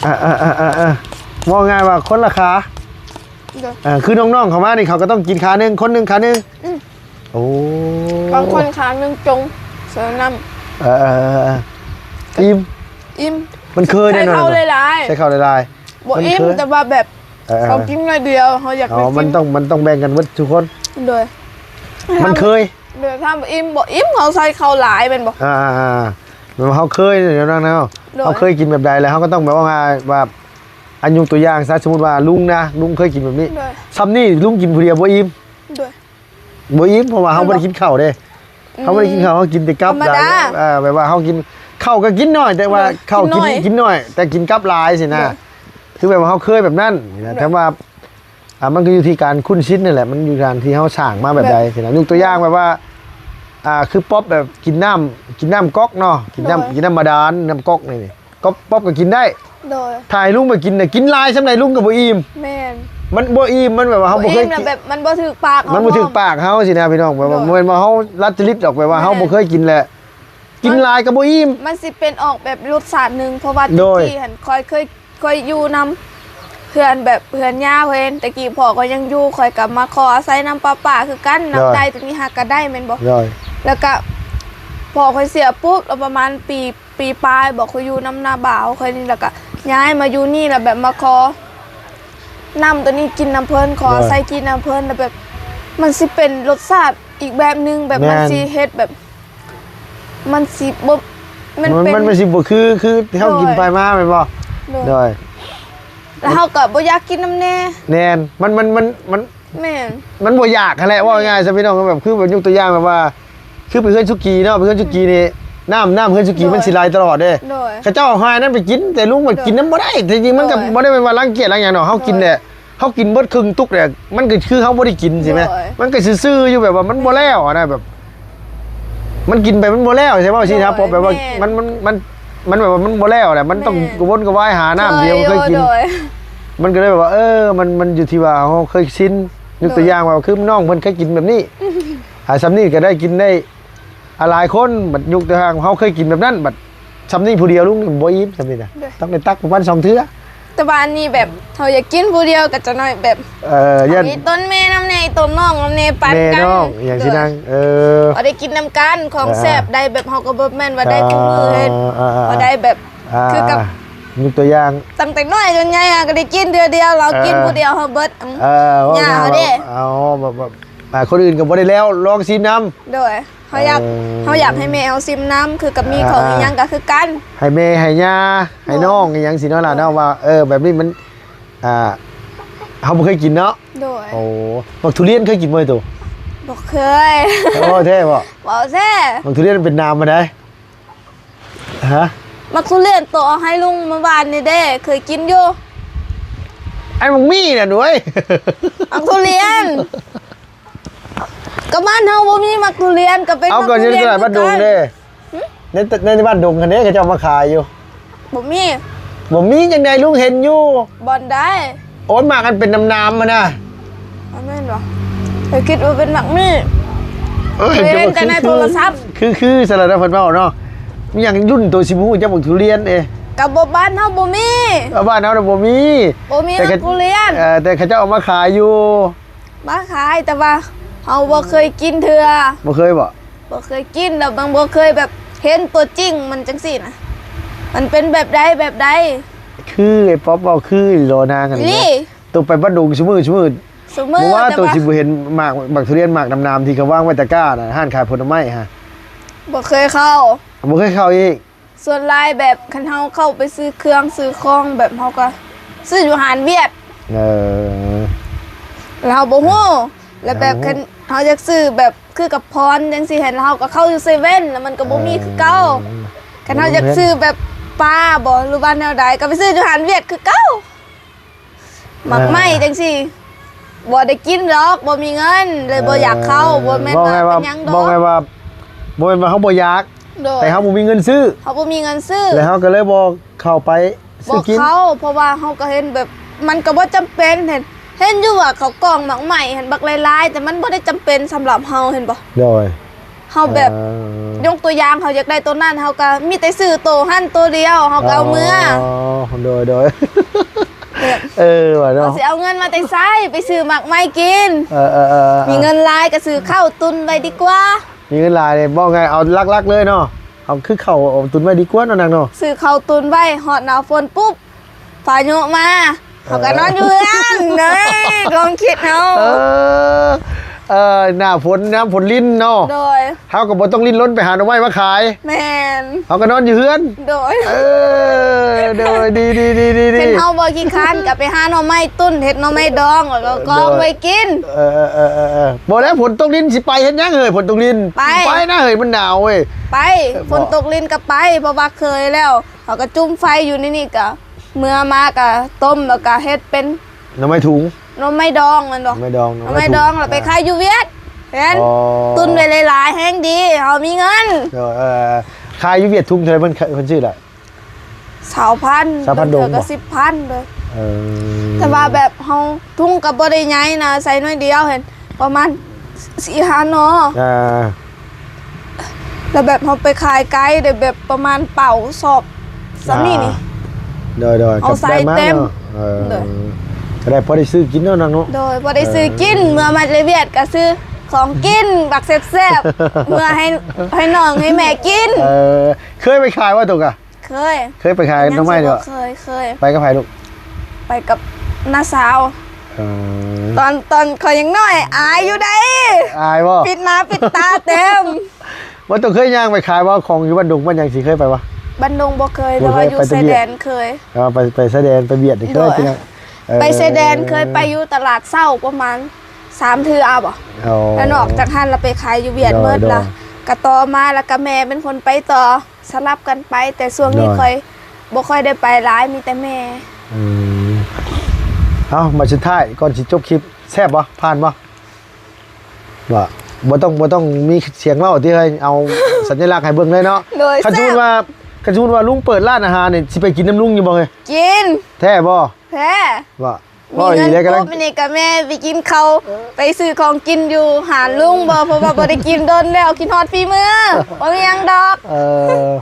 ອ່າໆໆໆ ເວົ້າງ່າຍວ່າຄົນລະຂາ ໂດຍ ເອີ ຄືນ້ອງໆເຂົ້າມານີ້ ເຂົາກໍຕ້ອງກິນຂາໜຶ່ງ ຄົນໜຶ່ງຂາໜຶ່ງ ອືມ ໂອ້ ບາງຄົນຂາໜຶ່ງຈົງໃສ່ນ້ຳ ເອີ ເອີ ເອີ ເອີ ອີ່ມ ອີ່ມ ມັນເຄີຍ ໃສ່ເຂົ້າຫຼາຍໆ ໃສ່ເຂົ້າຫຼາຍໆ ບໍ່ອີ່ມ ມັນເຄີຍ ແຕ່ວ່າແບບ ເອີ ເອີ ເຂົາກິນໜ້ອຍດຽວ ເຮົາຢາກໄດ້ກິນ ມັນຕ້ອງ ມັນຕ້ອງແບ່ງກັນເບິດທຸກຄົນ ໂດຍ ມັນເຄີຍ ໂດຍ ຖ້າບໍ່ອີ່ມ ບໍ່ອີ່ມ ເຮົາໃສ່ເຂົ້າຫຼາຍແມ່ນບໍ່? ອ່າໆໆ ແມ່ນວ່າເຮົາເຄີຍແນວນັ້ນເນາະ ໂດຍ ເຮົາເຄີຍກິນແບບໃດ ແລ້ວເຮົາກໍຕ້ອງແບບວ່າງ່າຍ ວ່າ ອາ ຍົກຕົວຢ່າງຊະ ສົມມຸດວ່າລຸງນະ ລຸງເຄີຍກິນແບບນີ້ ໂດຍ ຊ່ຳນີ້ລຸງກິນຜູ້ດຽວບໍ່ອີ່ມ ໂດຍ ບໍ່ອີ່ມ ເພາະວ່າເຮົາ ແມ່ນບໍ່ ບໍ່ໄດ້ກິນເຂົ້າເດ້ ອືມ ເຮົາບໍ່ໄດ້ກິນເຂົ້າ ເຮົາກິນແຕ່ກັບ ທຳມະດາ ເອີ ແບບວ່າເຮົາກິນ ເຂົ້າກໍກິນໜ້ອຍ ແຕ່ວ່າ ໂດຍ ເຂົ້າກິນ ກິນໜ້ອຍ ກິນໜ້ອຍ ແຕ່ກິນກັບຫຼາຍຊີ້ນະ ໂດຍ ຄືແບບວ່າເຮົາເຄີຍແບບນັ້ນນະ ໂດຍ ແຕ່ວ່າ ອ່າ ມັນກໍຢູ່ທີ່ການຄຸ້ນຊິນນັ້ນແຫຼະ ມັນຢູ່ການທີ່ເຮົາສ້າງມາແບບໃດ ແບບ ຊີ້ນະ ຍົກຕົວຢ່າງແບບວ່າ ອ່າ ຄືປັອບແບບກິນນ້ຳ ກິນນ້ຳກັອກເນາະ ກິນນ້ຳ ໂດຍ ກິນນ້ຳບາດານ ນ້ຳກັອກນີ້ ກັອກ ປັອບກໍກິນໄດ້ ໂດຍ ຖ້າໃຫ້ລຸງໄປກິນນະ ກິນຫຼາຍຊ່ຳໃດລຸງກໍບໍ່ອີ່ມ ແມ່ນ ມັນບໍ່ອີ່ມ ມັນແບບວ່າເຮົາບໍ່ເຄີຍກິນ ແບບມັນບໍ່ຖືກປາກເຮົາ ມັນບໍ່ຖືກປາກເຮົາຊີ້ນະພີ່ນ້ອງ ແບບວ່າ ໂດຍ ບໍ່ແມ່ນວ່າເຮົາລັດຈະລິດດອກ ແບບວ່າເຮົາ ແມ່ນ ບໍ່ເຄີຍກິນແຫຼະ ກິນຫຼາຍກໍບໍ່ອີ່ມ ມັນຊິເປັນອອກແບບລົດຊາດໜຶ່ງ ເພາະວ່າ ໂດຍ ແຕ່ກີ້ຫັ້ນຂ້ອຍເຄີຍ ຂ້ອຍຢູ່ນຳເຮືອນແບບເຮືອນຍ່າເພິ່ນ ແຕ່ກີ້ພໍ່ຂ້ອຍຍັງຢູ່ ຂ້ອຍກໍມາຂໍອາໄສນຳປ້າໆຄືກັນ ນ້ຳ ໂດຍ ໃດຕົວນີ້ຫາກະໄດ້ແມ່ນບໍ່? ໂດຍ ແລ້ວກະພໍ່ຂ້ອຍເສຍປຸບ ແລ້ວປະມານປີ ປີປາຍບໍ ຂ້ອຍຢູ່ນຳນ້າບ່າວຂ້ອຍນີ້ ແລ້ວກະຍ້າຍມາຢູ່ນີ້ ແລ້ວແບບມາຂໍນ້ຳຕົວນີ້ກິນນຳເພິ່ນ ຂໍ ໂດຍ ອາໄສກິນນຳເພິ່ນ ແລ້ວແບບມັນຊິເປັນລົດຊາດອີກແບບໜຶ່ງ ແບບ ແມ່ນ ມັນຊິເຮັດແບບ ມັນຊິບໍ່ ມັນ ມັນ ເປັນ ມັນ ມັນຊິບໍ່ຄື ຄືທີ່ເຮົາ ໂດຍ ກິນໄປມາແມ່ນບໍ່? ໂດຍ ໂດຍ ແລ້ວເຮົາກໍບໍ່ຢາກກິນນຳແດ່ ແມ່ນ ມັນ ມັນ ມັນ ມັນ ແມ່ນ ມັນບໍ່ຢາກຫັ້ນແຫຼະ ເວົ້າງ່າຍໆຊະພີ່ນ້ອງ ແບບຄືແບບຍົກຕົວຢ່າງແບບວ່າ ຄືໄປເຮືອນສຸກີເນາະ ໄປເຮືອນສຸກີນີ້ ນ້ຳ ນ້ຳເຮືອນສຸກີ ໂດຍ ມັນຊິໄຫຼຕະຫຼອດເດ້ ໂດຍ ເຂົາເຈົ້າເອົາໃຫ້ນັ້ນໄປກິນ ແຕ່ລຸງມັນ ໂດຍ ກິນນຳບໍ່ໄດ້ ແຕ່ຈິງມັນກໍ ໂດຍ ບໍ່ໄດ້ແມ່ນວ່າລັງກຽດລັງຫຍັງດອກ ເຮົາ ໂດຍ ກິນແຫຼະ ເຮົາກິນເບິດເຄິ່ງຕຸກແຫຼະ ມັນກໍຄືເຮົາບໍ່ໄດ້ກິນຊີ້ແມ່ ໂດຍ ມັນກໍຊື່ໆຢູ່ ແບບວ່າມັນບໍ່ແລ້ວຫັ້ນນະ ແບບ ມັນກິນໄປມັນບໍ່ແລ້ວ ໃຊ່ບໍ່? ຊີ້ນະ ໂດຍ ເພາະແບບວ່າ ແມ່ນ ມັນ ມັນ ມັນ ມັນແບບວ່າມັນບໍ່ແລ້ວແຫຼະ ມັນຕ້ອງ ແມ່ນ ກະວົນກະວາຍຫານ້ຳດຽວ ໂດຍ ເຄີຍກິນ ໂດຍ ມັນກໍເລີຍແບບວ່າ ເອີ ມັນ ມັນຢູ່ທີ່ວ່າເຮົາເຄີຍຊິນ ຍົກຕົວຢ່າງວ່າ ໂດຍ ຄືນ້ອງເພິ່ນເຄີຍກິນແບບນີ້ ອ່າ ຊ່ຳນີ້ກໍໄດ້ກິນໄດ້ ອ່າ ຫຼາຍຄົນ ບັດຍົກຕົວຢ່າງເຮົາເຄີຍກິນແບບນັ້ນ ບັດ ຊ່ຳນີ້ຜູ້ດຽວລຸງບໍ່ອີ່ມ ຊ່ຳນີ້ນະ ໂດຍ ຕ້ອງໄດ້ຕັກປະມານສອງເທື່ອ ແຕ່ວ່າອັນນີ້ແບບເຮົາຢາກກິນຜູ້ດຽວກໍຈະໜ້ອຍແບບ ເອີ ຢ້ານ ມີຕົ້ນແມ່ນຳແດ່ ຕົ້ນນ້ອງນຳແດ່ ປັນກັນ ແມ່ນ້ອງອີ່ຫຍັງຊີ້ນາງ ໂດຍ ເອີ ພໍໄດ້ກິນນຳກັນ ຂອງແຊບ ອ່າ ໄດ້ແບບເຮົາກໍບໍ່ແມ່ນວ່າໄດ້ ອ່າ ຄູ່ມື້ເຮັດ ອ່າ ອ່າ ພໍໄດ້ແບບ ອ່າ ຄືກັບ ຍົກຕົວຢ່າງ ຕັ້ງແຕ່ນ້ອຍຈົນໃຫຍ່ ອ່າ ກໍໄດ້ກິນເທື່ອດຽວ ລາວກິນ ເອີ ຜູ້ດຽວ ເຮົາເບິດ ເອີ ເວົ້າ ຍ່າເຮົາເດ້ ເອົາ ແບບ ແບບ ອ່າ ຄົນອື່ນກໍບໍ່ໄດ້ແລ້ວ ລອງຊີມນຳ ໂດຍ ເຮົາຢາກ ເອີ ເຮົາຢາກໃຫ້ແມ່ເຮົາຊີມນຳ ຄືກັບມີ ອ່າ ຂອງອີ່ຫຍັງກໍຄືກັນ ໃຫ້ແມ່ ໃຫ້ຍ່າ ໃຫ້ ໂດຍ ນ້ອງອີ່ຫຍັງຊີ້ເນາະ ໂດຍ ວ່າ ເອີ ແບບນີ້ມັນ ອ່າ ເຮົາບໍ່ເຄີຍກິນເນາະ ໂດຍ ໂອ້ ໝາກທຸລຽນເຄີຍກິນບໍ່ໂຕ? ບໍ່ເຄີຍ ເວົ້າແທ້ບໍ່? ເວົ້າແທ້ ໝາກທຸລຽນມັນເປັນນ້ຳມັນໃດ ຮະ? ໝາກທຸລຽນໂຕເອົາໃຫ້ລຸງມື້ວານນີ້ເດ້ ເຄີຍກິນຢູ່ ໄອ້ໝາກມີ້ນະ ໂອ້ຍ ໝາກທຸລຽນ ກໍບ້ານເຮົາບໍ່ມີໝາກທຸລຽນ ກໍເປັນ ເອົາ ໝາກທຸລຽນ ກໍຢູ່ຕະຫຼາດບ້ານດົງເດ້ ຫຶ? ໃນ ໃນ ໃນບ້ານດົງຫັ້ນເດ້ ເຂົາເຈົ້າມາຂາຍຢູ່ ບໍ່ມີ ບໍ່ມີຈັ່ງໃດ ລຸງເຫັນຢູ່ ບ່ອນໃດ? ໂອ້ຍ ໝາກອັນເປັນນ້ຳໆຫັ້ນນະ ອັນນັ້ນບໍ່? ຂ້ອຍຄິດວ່າເປັນໝາກມີ້ ເອີ ເຫັນແຕ່ໃນໂທລະສັບ ຄື ຄື ສະລະນະ ເພິ່ນເວົ້າເນາະ ມີຫຍັງລຸ້ນໂຕຊິບໍ່ຮູ້ຈັກໝາກທຸລຽນເອ ກໍບໍ່ ບ້ານເຮົາບໍ່ມີ ເອີ ບ້ານເຮົານະບໍ່ມີ ບໍ່ມີ ແຕ່ ໝາກທຸລຽນ ເອີ ແຕ່ເຂົາເຈົ້າເອົາມາຂາຍຢູ່ ມາຂາຍ ແຕ່ວ່າເຮົາບໍ່ເຄີຍກິນເທື່ອ. ບໍ່ເຄີຍບໍ? ບໍ່ເຄີຍກິນ ແລ້ວມັນບໍ່ເຄີຍແບບເຫັນຕົວຈິງມັນຈັ່ງຊີ້ນະ ມັນເປັນແບບໃດ ແບບໃດ? ຄືໄອ້ປັອບເວົ້າຄືອີ່ຫຼີນາງຫັ້ນ ນີ້ ໂຕໄປບ້ານດົງຊຸມື້ ຊຸມື້ ຊຸມື້ ບໍ່ວ່າ ແຕ່ ໂຕ ວ່າຊິບໍ່ເຫັນໝາກ ໝາກທຸລຽນ ໝາກໜາມໆ ທີ່ເຂົາວາງໄວ້ຕະກ້ານະ ຮ້ານຂາຍຜົນໄມ້ຫັ້ນ. ບໍ່ເຄີຍເຂົ້າ. ບໍ່ເຄີຍເຂົ້າອີກ. ສ່ວນຫຼາຍແບບຄັນເຮົາເຂົ້າໄປຊື້ເຄື່ອງຊື້ຂອງ ແບບເຮົາກໍຊື້ຢູ່ຮ້ານຫວຽດ. ເອີ ແລ້ວເຮົາບໍ່ຮູ້ ແລ້ວແບບ ເຮົາບໍ່ຮູ້ ຄັນເຮົາຢາກຊື້ແບບຄືກັບພອນຈັ່ງຊີ້ຫັ້ນ ແລ້ວເຮົາກໍເຂົ້າຢູ່ເຊເວັ່ນ ແລ້ວມັນກໍບໍ່ມີຄືເກົ່າ. ເອີ ຄັນເຮົາຢາກຊື້ແບບປາບໍ ຫຼືວ່າແນວໃດ ກໍໄປຊື້ຢູ່ຮ້ານຫວຽດຄືເກົ່າ. ໝາກໄມ້ ເອີ ຈັ່ງຊີ້ ບໍ່ໄດ້ກິນດອກ ບໍ່ມີເງິນ ເລີຍບໍ່ຢາກເຂົ້າ. ເອີ ບໍ່ແມ່ນວ່າເປັນຫຍັງດອກ ເວົ້າງ່າຍວ່າ ເວົ້າງ່າຍວ່າ ບໍ່ແມ່ນວ່າເຮົາບໍ່ຢາກ ໂດຍ ແຕ່ເຮົາບໍ່ມີເງິນຊື້ ເຮົາບໍ່ມີເງິນຊື້ ແລ້ວເຮົາກໍເລີຍບໍ່ເຂົ້າໄປຊື້ກິນ ບໍ່ເຂົ້າ ເພາະວ່າເຮົາກໍເຫັນແບບ ມັນກໍບໍ່ຈຳເປັນ ເຫັນ ເຫັນຢູ່ວ່າເຂົາກອງໝາກໄມ້ຫັ້ນບັກຫຼາຍໆ ແຕ່ມັນບໍ່ໄດ້ຈຳເປັນສຳລັບເຮົາ ເຫັນບໍ່? ໂດຍ ເຮົາແບບ ເອີ ຍົກຕົວຢ່າງ ເຮົາຢາກໄດ້ໂຕນັ້ນ ເຮົາກໍມີແຕ່ຊື້ໂຕຫັ້ນໂຕດຽວ ເຮົາກໍເອົາເມືອ. ອໍ ໂດຍ ໂດຍ ແບບ ເອີ ວ່າເນາະ ເຮົາຊິເອົາເງິນມາແຕ່ໃສໄປຊື້ໝາກໄມ້ກິນ? ເອີ ເອີ ເອີ ເອີ ມີເງິນຫຼາຍກໍຊື້ເຂົ້າຕຸນໄວ້ດີກວ່າ. ມີເງິນຫຼາຍນີ້ ເວົ້າງ່າຍ ເອົາຫຼັກໆເລີຍເນາະ ເອົາຄືເຂົ້າ ເອົາຕຸນໄວ້ດີກວ່າເນາະ ນາງເນາະ. ຊື້ເຂົ້າຕຸນໄວ້ ຮອດໜ້າຝົນປຸບ ພາຍຸມາ ເອີ ເຮົາກໍນອນຢູ່ເຮືອນ ເອີຍ ຄວາມຄິດເຮົາ. ເອີ ເອີ ໜ້າຝົນ ຍາມຝົນລິນເນາະ ໂດຍ ເຮົາກໍບໍ່ຕ້ອງດີ້ນລົນໄປຫາໜໍ່ໄມ້ມາຂາຍ ແມ່ນ ເຮົາກໍນອນຢູ່ເຮືອນ ໂດຍ ເອີ ໂດຍ ດີໆໆໆໆ ເຫັນເຮົາບໍ່ຂີ້ຄ້ານກໍໄປຫາໜໍ່ໄມ້ຕຸນ ເຮັດໜໍ່ໄມ້ດອງ ແລ້ວກໍກອງໄວ້ກິນ ໂດຍ ເອີໆໆໆ ບໍ່ແລ້ວ ຝົນຕົກລິນຊິໄປເຮັດຫຍັງເຮີ້ຍ ຝົນຕົກລິນ ໄປ ໄປນະເຮີ້ຍ ມັນໜາວເວີຍ ໄປ ເອີ ຝົນຕົກລິນກໍໄປ ເພາະວ່າເຄີຍແລ້ວ ເຮົາກໍຈຸ່ມໄຟຢູ່ໃນນີ້ ກໍເມືອມາກໍຕົ້ມ ແລ້ວກໍເຮັດເປັນໜໍ່ໄມ້ທຸງ ໜໍ່ໄມ້ດອງແມ່ນບໍ່? ໜໍ່ໄມ້ດອງ ໜໍ່ໄມ້ດອງ ແລ້ວໄປຂາຍຢູ່ຫວຽດ ເຫັນ ອໍ ຕຸນໄວ້ຫຼາຍໆ ແຮງດີ ເຮົາມີເງິນ ເອີ ເອີ ຂາຍຢູ່ຫວຽດທຸງເທົ່າໃດ ເພິ່ນ ເພິ່ນຊື້ລະ? ຊາວພັນ ຊາວພັນດົງ ເທື່ອກໍສິບພັນເລີຍ ເອີ ແຕ່ວ່າແບບເຮົາ ທຸງກໍບໍ່ໄດ້ໃຫຍ່ນະ ໃສ່ໜ້ອຍດຽວ ເຫັນ ປະມານສີ່ຫ້າໜໍ່ ອ່າ ແລ້ວແບບເຮົາໄປຂາຍໄກ ໄດ້ແບບປະມານເປົາສອບສ່ຳນີ້ນີ້ ອ່າ ໂດຍໆ ເອົາໃສ່ເຕັມ ເອີ ໂດຍ ກໍໄດ້ພໍໄດ້ຊື້ກິນເນາະນາງເນາະ ໂດຍ ພໍໄດ້ຊື້ກິນ ເອີ ເມືອມາແຕ່ຫວຽດກໍຊື້ຂອງກິນບັກແຊບໆ ເມືອໃຫ້ ໃຫ້ນ້ອງໃຫ້ແມ່ກິນ ເອີ ເຄີຍໄປຂາຍບໍ່ໂຕກະ? ເຄີຍ ເຄີຍໄປຂາຍໜໍ່ໄມ້ຢູ່ບໍ່? ເຄີຍ ເຄີຍ ໄປກັບໃຜລູກ? ໄປກັບນ້າສາວ ເອີ ຕອນ ຕອນຂ້ອຍຍັງນ້ອຍ ອາຍຢູ່ໃດ໋ ອາຍບໍ່? ປິດໜ້າປິດຕາເຕັມ ບໍ່ຕ້ອງເຄີຍຍ່າງໄປຂາຍບໍ່? ຂອງຢູ່ບ້ານດົງບ້ານຫຍັງຊິເຄີຍໄປບໍ່? ບ້ານດົງບໍ່ເຄີຍ ບໍ່ເຄີຍ ແຕ່ວ່າຢູ່ຊາຍແດນເຄີຍ ເອີ ໄປ ໄປຊາຍແດນໄປຫວຽດນີ້ເຄີຍ ໂດຍ ພີ່ນ້ອງ ເອີ ໄປຊາຍແດນເຄີຍໄປຢູ່ຕະຫຼາດເຊົ້າປະມານສາມເທື່ອບໍ່ ອໍ ແລ້ວນອກຈາກຫັ້ນລະໄປຂາຍຢູ່ຫວຽດ ໂດຍ ໝົດລະ ໂດຍ ກະຕໍ່ມາລະກະແມ່ເປັນຄົນໄປຕໍ່ ສະຫຼັບກັນໄປ ແຕ່ຊ່ວງນີ້ ໂດຍ ຂ້ອຍບໍ່ຄ່ອຍໄດ້ໄປຫຼາຍ ມີແຕ່ແມ່ ອືມ ເອົ້າ ມາສຸດທ້າຍ ກ່ອນຊິຈົບຄລິບ ແຊບບໍ່? ຜ່ານບໍ່? ວ່າ ບໍ່ຕ້ອງ ບໍ່ຕ້ອງມີສຽງເວົ້າຕິ ເຮີ້ຍ ເອົາສັນຍະລັກໃຫ້ເບິ່ງເລີຍເນາະ ໂດຍ ຄັນສົມມຸດວ່າ ຄັນສົມມຸດວ່າລຸງເປີດຮ້ານອາຫານນີ້ ຊິໄປກິນນຳລຸງຢູ່ບໍ່ເຮີ້ຍ? ກິນ ແທ້ບໍ່? ແທ້ ວ່າ ມີເງິນປຸບນີ້ກໍແມ່ໄປກິນເຂົ້າ ເອີ ໄປຊື້ຂອງກິນຢູ່ຮ້ານລຸງບໍ່ ເພາະວ່າບໍ່ໄດ້ກິນດົນແລ້ວ ຄິດຮອດຝີມື ບໍ່ມີຫຍັງດອກ ເອີ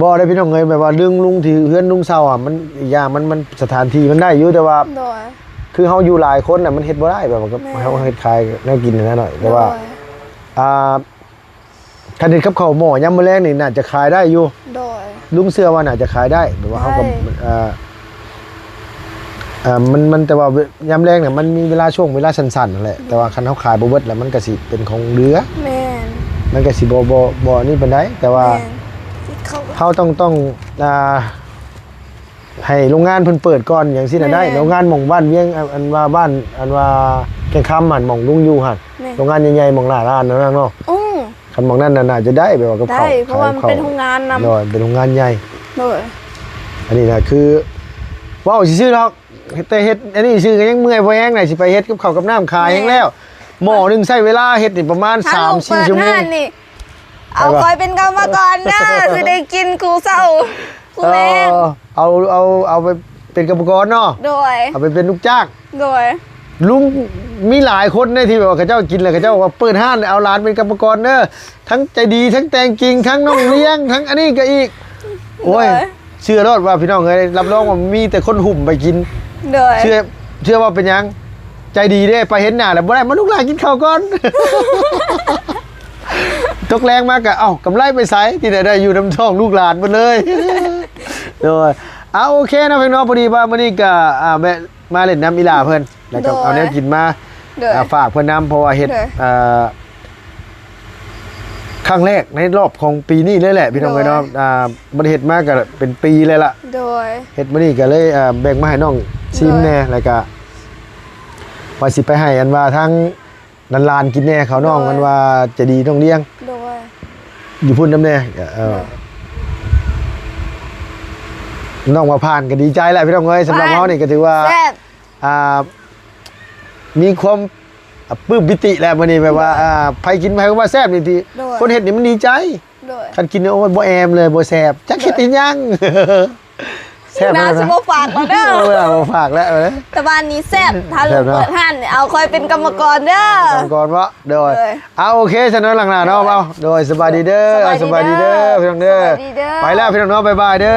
ບໍ່ໄດ້ພີ່ນ້ອງເອີຍ ແບບວ່າເລື່ອງລຸງທີ່ເຮືອນລຸງເຊົ່າອະ ມັນອີກຢ່າງ ມັນ ມັນສະຖານທີ່ມັນໄດ້ຢູ່ ແຕ່ວ່າ ໂດຍ ຄືເຮົາຢູ່ຫຼາຍຄົນນະ ມັນເຮັດບໍ່ໄດ້ ແບບວ່າ ແມ່ນ ເຮົາເຮັດຂາຍແນວກິນຫັ້ນນະ ໂດຍ ແຕ່ວ່າ ອ່າ ຄັນເຮັດກັບເຂົ້າໝໍ້ຍາມມື້ແລງນີ້ໜ້າຈະຂາຍໄດ້ຢູ່ ໂດຍ ລຸງເຊື່ອວ່າໜ້າຈະຂາຍໄດ້ ແບບວ່າເຮົາກໍ ໄດ້ ເອີ ເອີ ມັນ ມັນ ແຕ່ວ່າຍາມແລງນະ ມັນມີເວລາ ຊ່ວງເວລາສັ້ນໆຫັ້ນແຫຼະ ແຕ່ວ່າຄັນເຮົາຂາຍບໍ່ເບິດລະ ມັນກໍຊິເປັນຂອງເຫຼືອ ແມ່ນ ມັນກໍຊິບໍ່ ບໍ່ ບໍ່ອັນນີ້ປານໃດ ແຕ່ວ່າ ແມ່ນ ເຮົາຕ້ອງ ຕ້ອງ ອ່າ ໃຫ້ໂຮງງານເພິ່ນເປີດກ່ອນຫຍັງຊີ້ນະ ແມ່ນ ໄດ້ ໂຮງງານໝ່ອງບ້ານວຽງ ອັນ ອັນວ່າບ້ານ ອັນວ່າແກ້ງຄຳຫັ້ນ ໝ່ອງລຸງຢູ່ຫັ້ນ ແມ່ນ ໂຮງງານໃຫຍ່ໆ ໝ່ອງໜ້າຮ້ານນັ້ນເນາະ ອືມ ຄັນໝ່ອງນັ້ນນະ ໜ້າຈະໄດ້ ແບບວ່າກັບເຂົ້າ ໄດ້ ເພາະວ່າມັນເປັນໂຮງງານນຳ ໂດຍ ເປັນໂຮງງານໃຫຍ່ ໂດຍ ອັນນີ້ນະ ຄືເວົ້າຊື່ໆດອກ ແຕ່ເຮັດອັນນີ້ຊື່ກໍຍັງເມື່ອຍພໍແຮງນະ ຊິໄປເຮັດກັບເຂົ້າກັບນ້ຳຂາຍແຮງແລ້ວ ໝໍ້ໜຶ່ງໃຊ້ເວລາເຮັດນີ້ປະມານສາມສີ່ຊົ່ວໂມງ ຖ້າລູກເປີດຮ້ານນີ້ ເອົາຂ້ອຍເປັນກຳມະກອນເດີ ຊິໄດ້ກິນຄູ່ເຊົ້າຄູ່ແລງ ເອີ ເອົາ ເອົາ ເອົາໄປເປັນກຳມະກອນເນາະ ໂດຍ ເອົາໄປເປັນລູກຈ້າງ ໂດຍ ລຸງ ມີຫຼາຍຄົນເດ້ທີ່ແບບວ່າເຂົາເຈົ້າກິນແລ້ວ ເຂົາເຈົ້າວ່າເປີດຮ້ານ ເອົາຫຼານເປັນກຳມະກອນເດີ ທັງໃຈດີ ທັງແຕ່ງກິ່ງ ທັງນ້ອງລ້ຽງ ທັງອັນນີ້ກໍອີກ ໂອ້ຍ ໂດຍ ເຊື່ອໂລດວ່າ ພີ່ນ້ອງເອີຍ ຮັບຮອງວ່າມີແຕ່ຄົນຫຸ້ມໄປກິນ ໂດຍ ເຊື່ອ ເຊື່ອວ່າເປັນຫຍັງ? ໃຈດີເດ້ ໄປເຫັນໜ້າແລ້ວບໍ່ໄດ້ ມາລູກຫຼານກິນເຂົ້າກ່ອນ. ຕົກແລງມາກະ ເອົ້າ ກຳໄລໄປໃສ ທີ່ໄດ້ ໄດ້ຢູ່ນຳທ້ອງລູກຫຼານໝົດເລີຍ. ໂດຍ ເອົາ ໂອເຄເນາະ ພີ່ນ້ອງເນາະ ພໍດີວ່າມື້ນີ້ກະ ອ່າ ແວະມາຫຼິ້ນນຳອີ່ຫຼ້າເພິ່ນ ແລ້ວກໍ ໂດຍ ເອົາແນວກິນມາ ໂດຍ ອ່າ ຝາກເພິ່ນນຳ ເພາະວ່າເຮັດ ໂດຍ ອ່າ ຄັ້ງແລກໃນລອບຂອງປີນີ້ເລີຍແຫຼະ ພີ່ນ້ອງເອີຍເນາະ. ໂດຍ ອ່າ ບໍ່ໄດ້ເຮັດມາກໍເປັນປີແລ້ວລະ ໂດຍ ເຮັດມື້ນີ້ກໍເລີຍ ອ່າ ແບ່ງມາໃຫ້ນ້ອງຊີມແດ່ ໂດຍ ແລ້ວກໍວ່າຊິໄປໃຫ້ອັນວ່າທາງຫຼານໆກິນແດ່ ເຂົານ້ອງ ໂດຍ ອັນວ່າໃຈດີນ້ອງລ້ຽງ ໂດຍ ຢູ່ພຸ້ນນຳແດ່ ເອີ ໂດຍ ນ້ອງວ່າຜ່ານກໍດີໃຈແລ້ວ ພີ່ນ້ອງເອີຍ. ສຳລັບເຮົານີ້ກໍຖືວ່າ ແຊບ ອ່າ ມີຄວາມ ອ່າ ປຶ້ມປີຕິແຫຼະມື້ນີ້ ແບບວ່າ ໂດຍ ອ່າ ໃຜກິນໃຜກໍວ່າແຊບນີ້ ທີ່ ໂດຍ ຄົນເຮັດນີ້ມັນດີໃຈ ໂດຍ ຄັນກິນ ໂອ້ຍ ບໍ່ແອມເລີຍ ບໍ່ແຊບ ຈັກເຮັດ ໂດຍ ອີ່ຫຍັງ ແຊບ ໜ້າຊິບໍ່ຝາກແລ້ວເດີ ເອີ ບໍ່ຝາກແລ້ວ ເອີ ແຕ່ວ່າອັນນີ້ແຊບ ຖ້າ ແຊບເນາະ ເປີດຮ້ານ ເອົາຂ້ອຍເປັນກຳມະກອນເດີ ກຳມະກອນເນາະ ໂດຍ ໂດຍ ເອົາ ໂອເຄ ຊັ້ນເນາະ ຫຼັງໜ້າເນາະ ໂດຍ ເອົາ ໂດຍ ສະບາຍດີເດີ ໂດຍ ເອົາ ສະບາຍດີເດີ ສະບາຍດີເດີ ພີ່ນ້ອງເດີ ສະບາຍດີເດີ ໄປແລ້ວ ພີ່ນ້ອງເນາະ ບາຍບາຍເດີ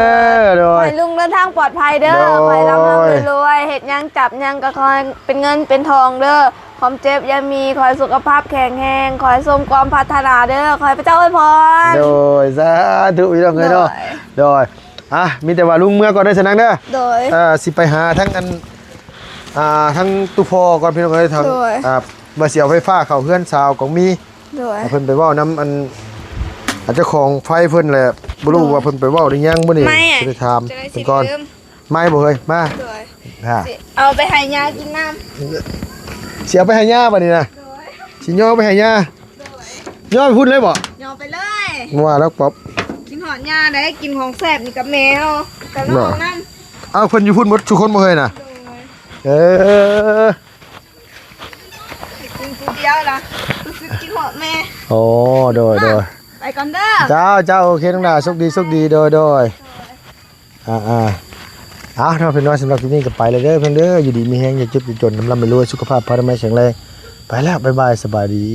ໂດຍ ຂໍໃຫ້ລຸງເດີນທາງປອດໄພເດີ ໂດຍ ຂໍໃຫ້ລ່ຳໆລວຍໆ ເຮັດຫຍັງຈັບຫຍັງກໍຂໍໃຫ້ເປັນເງິນເປັນທອງເດີ ຄວາມເຈັບຢ່າມີ ຂໍໃຫ້ສຸຂະພາບແຂງແຮງ ຂໍໃຫ້ສົມຄວາມປາດຖະໜາເດີ ຂໍໃຫ້ພະເຈົ້າອວຍພອນ ໂດຍ ສາທຸ ພີ່ນ້ອງເອີຍເນາະ ໂດຍ ໂດຍ ອ່ະ ມີແຕ່ວ່າລຸງເມືອກ່ອນເດີ ສະນັງເດີ ໂດຍ ເອີ ຊິໄປຫາທາງອັນ ອ່າ ທາງຕູ້ພໍ່ກ່ອນ ພີ່ນ້ອງເອີຍ ທາງ ໂດຍ ອ່າ ວ່າຊິເອົາໄຟຟ້າເຂົ້າເຮືອນສາວກອງມີ ໂດຍ ເພິ່ນໄປເວົ້ານຳອັນ ອັນເຈົ້າຂອງໄຟເພິ່ນແຫຼະ ບໍ່ຮູ້ ໂດຍ ວ່າເພິ່ນໄປເວົ້າໄດ້ຫຍັງມື້ນີ້ ໄມ້ ຊິໄດ້ຖາມເພິ່ນກ່ອນ ໄມ້ບໍ່ເຮີ້ຍ ມາ ໂດຍ ຮະ ຊິເອົາໄປໃຫ້ຍ່າກິນນ້ຳ ຊິເອົາໄປໃຫ້ຍ່າບັດນີ້ນະ ໂດຍ ຊິຍໍໄປໃຫ້ຍ່າ ໂດຍ ຍໍໄປພຸ້ນເລີຍບໍ່? ຍໍໄປເລີຍ ບໍ່ວ່າດອກປັອບ ກິນຮອດຍ່າໄດ໋ ກິນຂອງແຊບນີ້ກັບແມ່ເຮົາ ກັບນ້ອງນຳ ເອົ້າ ເພິ່ນຢູ່ພຸ້ນໝົດທຸກຄົນບໍ່ເຮີ້ຍນະ ໂດຍ ເອີ ກິນຜູ້ດຽວລະ ຮູ້ສຶກກິນຮອດແມ່ ໂອ້ ໂດຍ ໂດຍ ໄປກ່ອນເດີ ເຈົ້າ ເຈົ້າ ໂອເຄ ນ້ອງດາ ໂຊກດີ ໂຊກດີ ໂດຍ ໂດຍ ອ່າໆ ເອົາເນາະ ພີ່ນ້ອງ ສຳລັບຄລິບນີ້ກໍໄປແລ້ວເດີ ເພິ່ນເດີ ຢູ່ດີມີແຮງ ຢ່າເຈັບຢ່າຈົນ ລ່ຳໆລວຍໆ ສຸຂະພາບພະລານາໄມແຂງແຮງ ໄປແລ້ວ ບາຍບາຍ ສະບາຍດີ.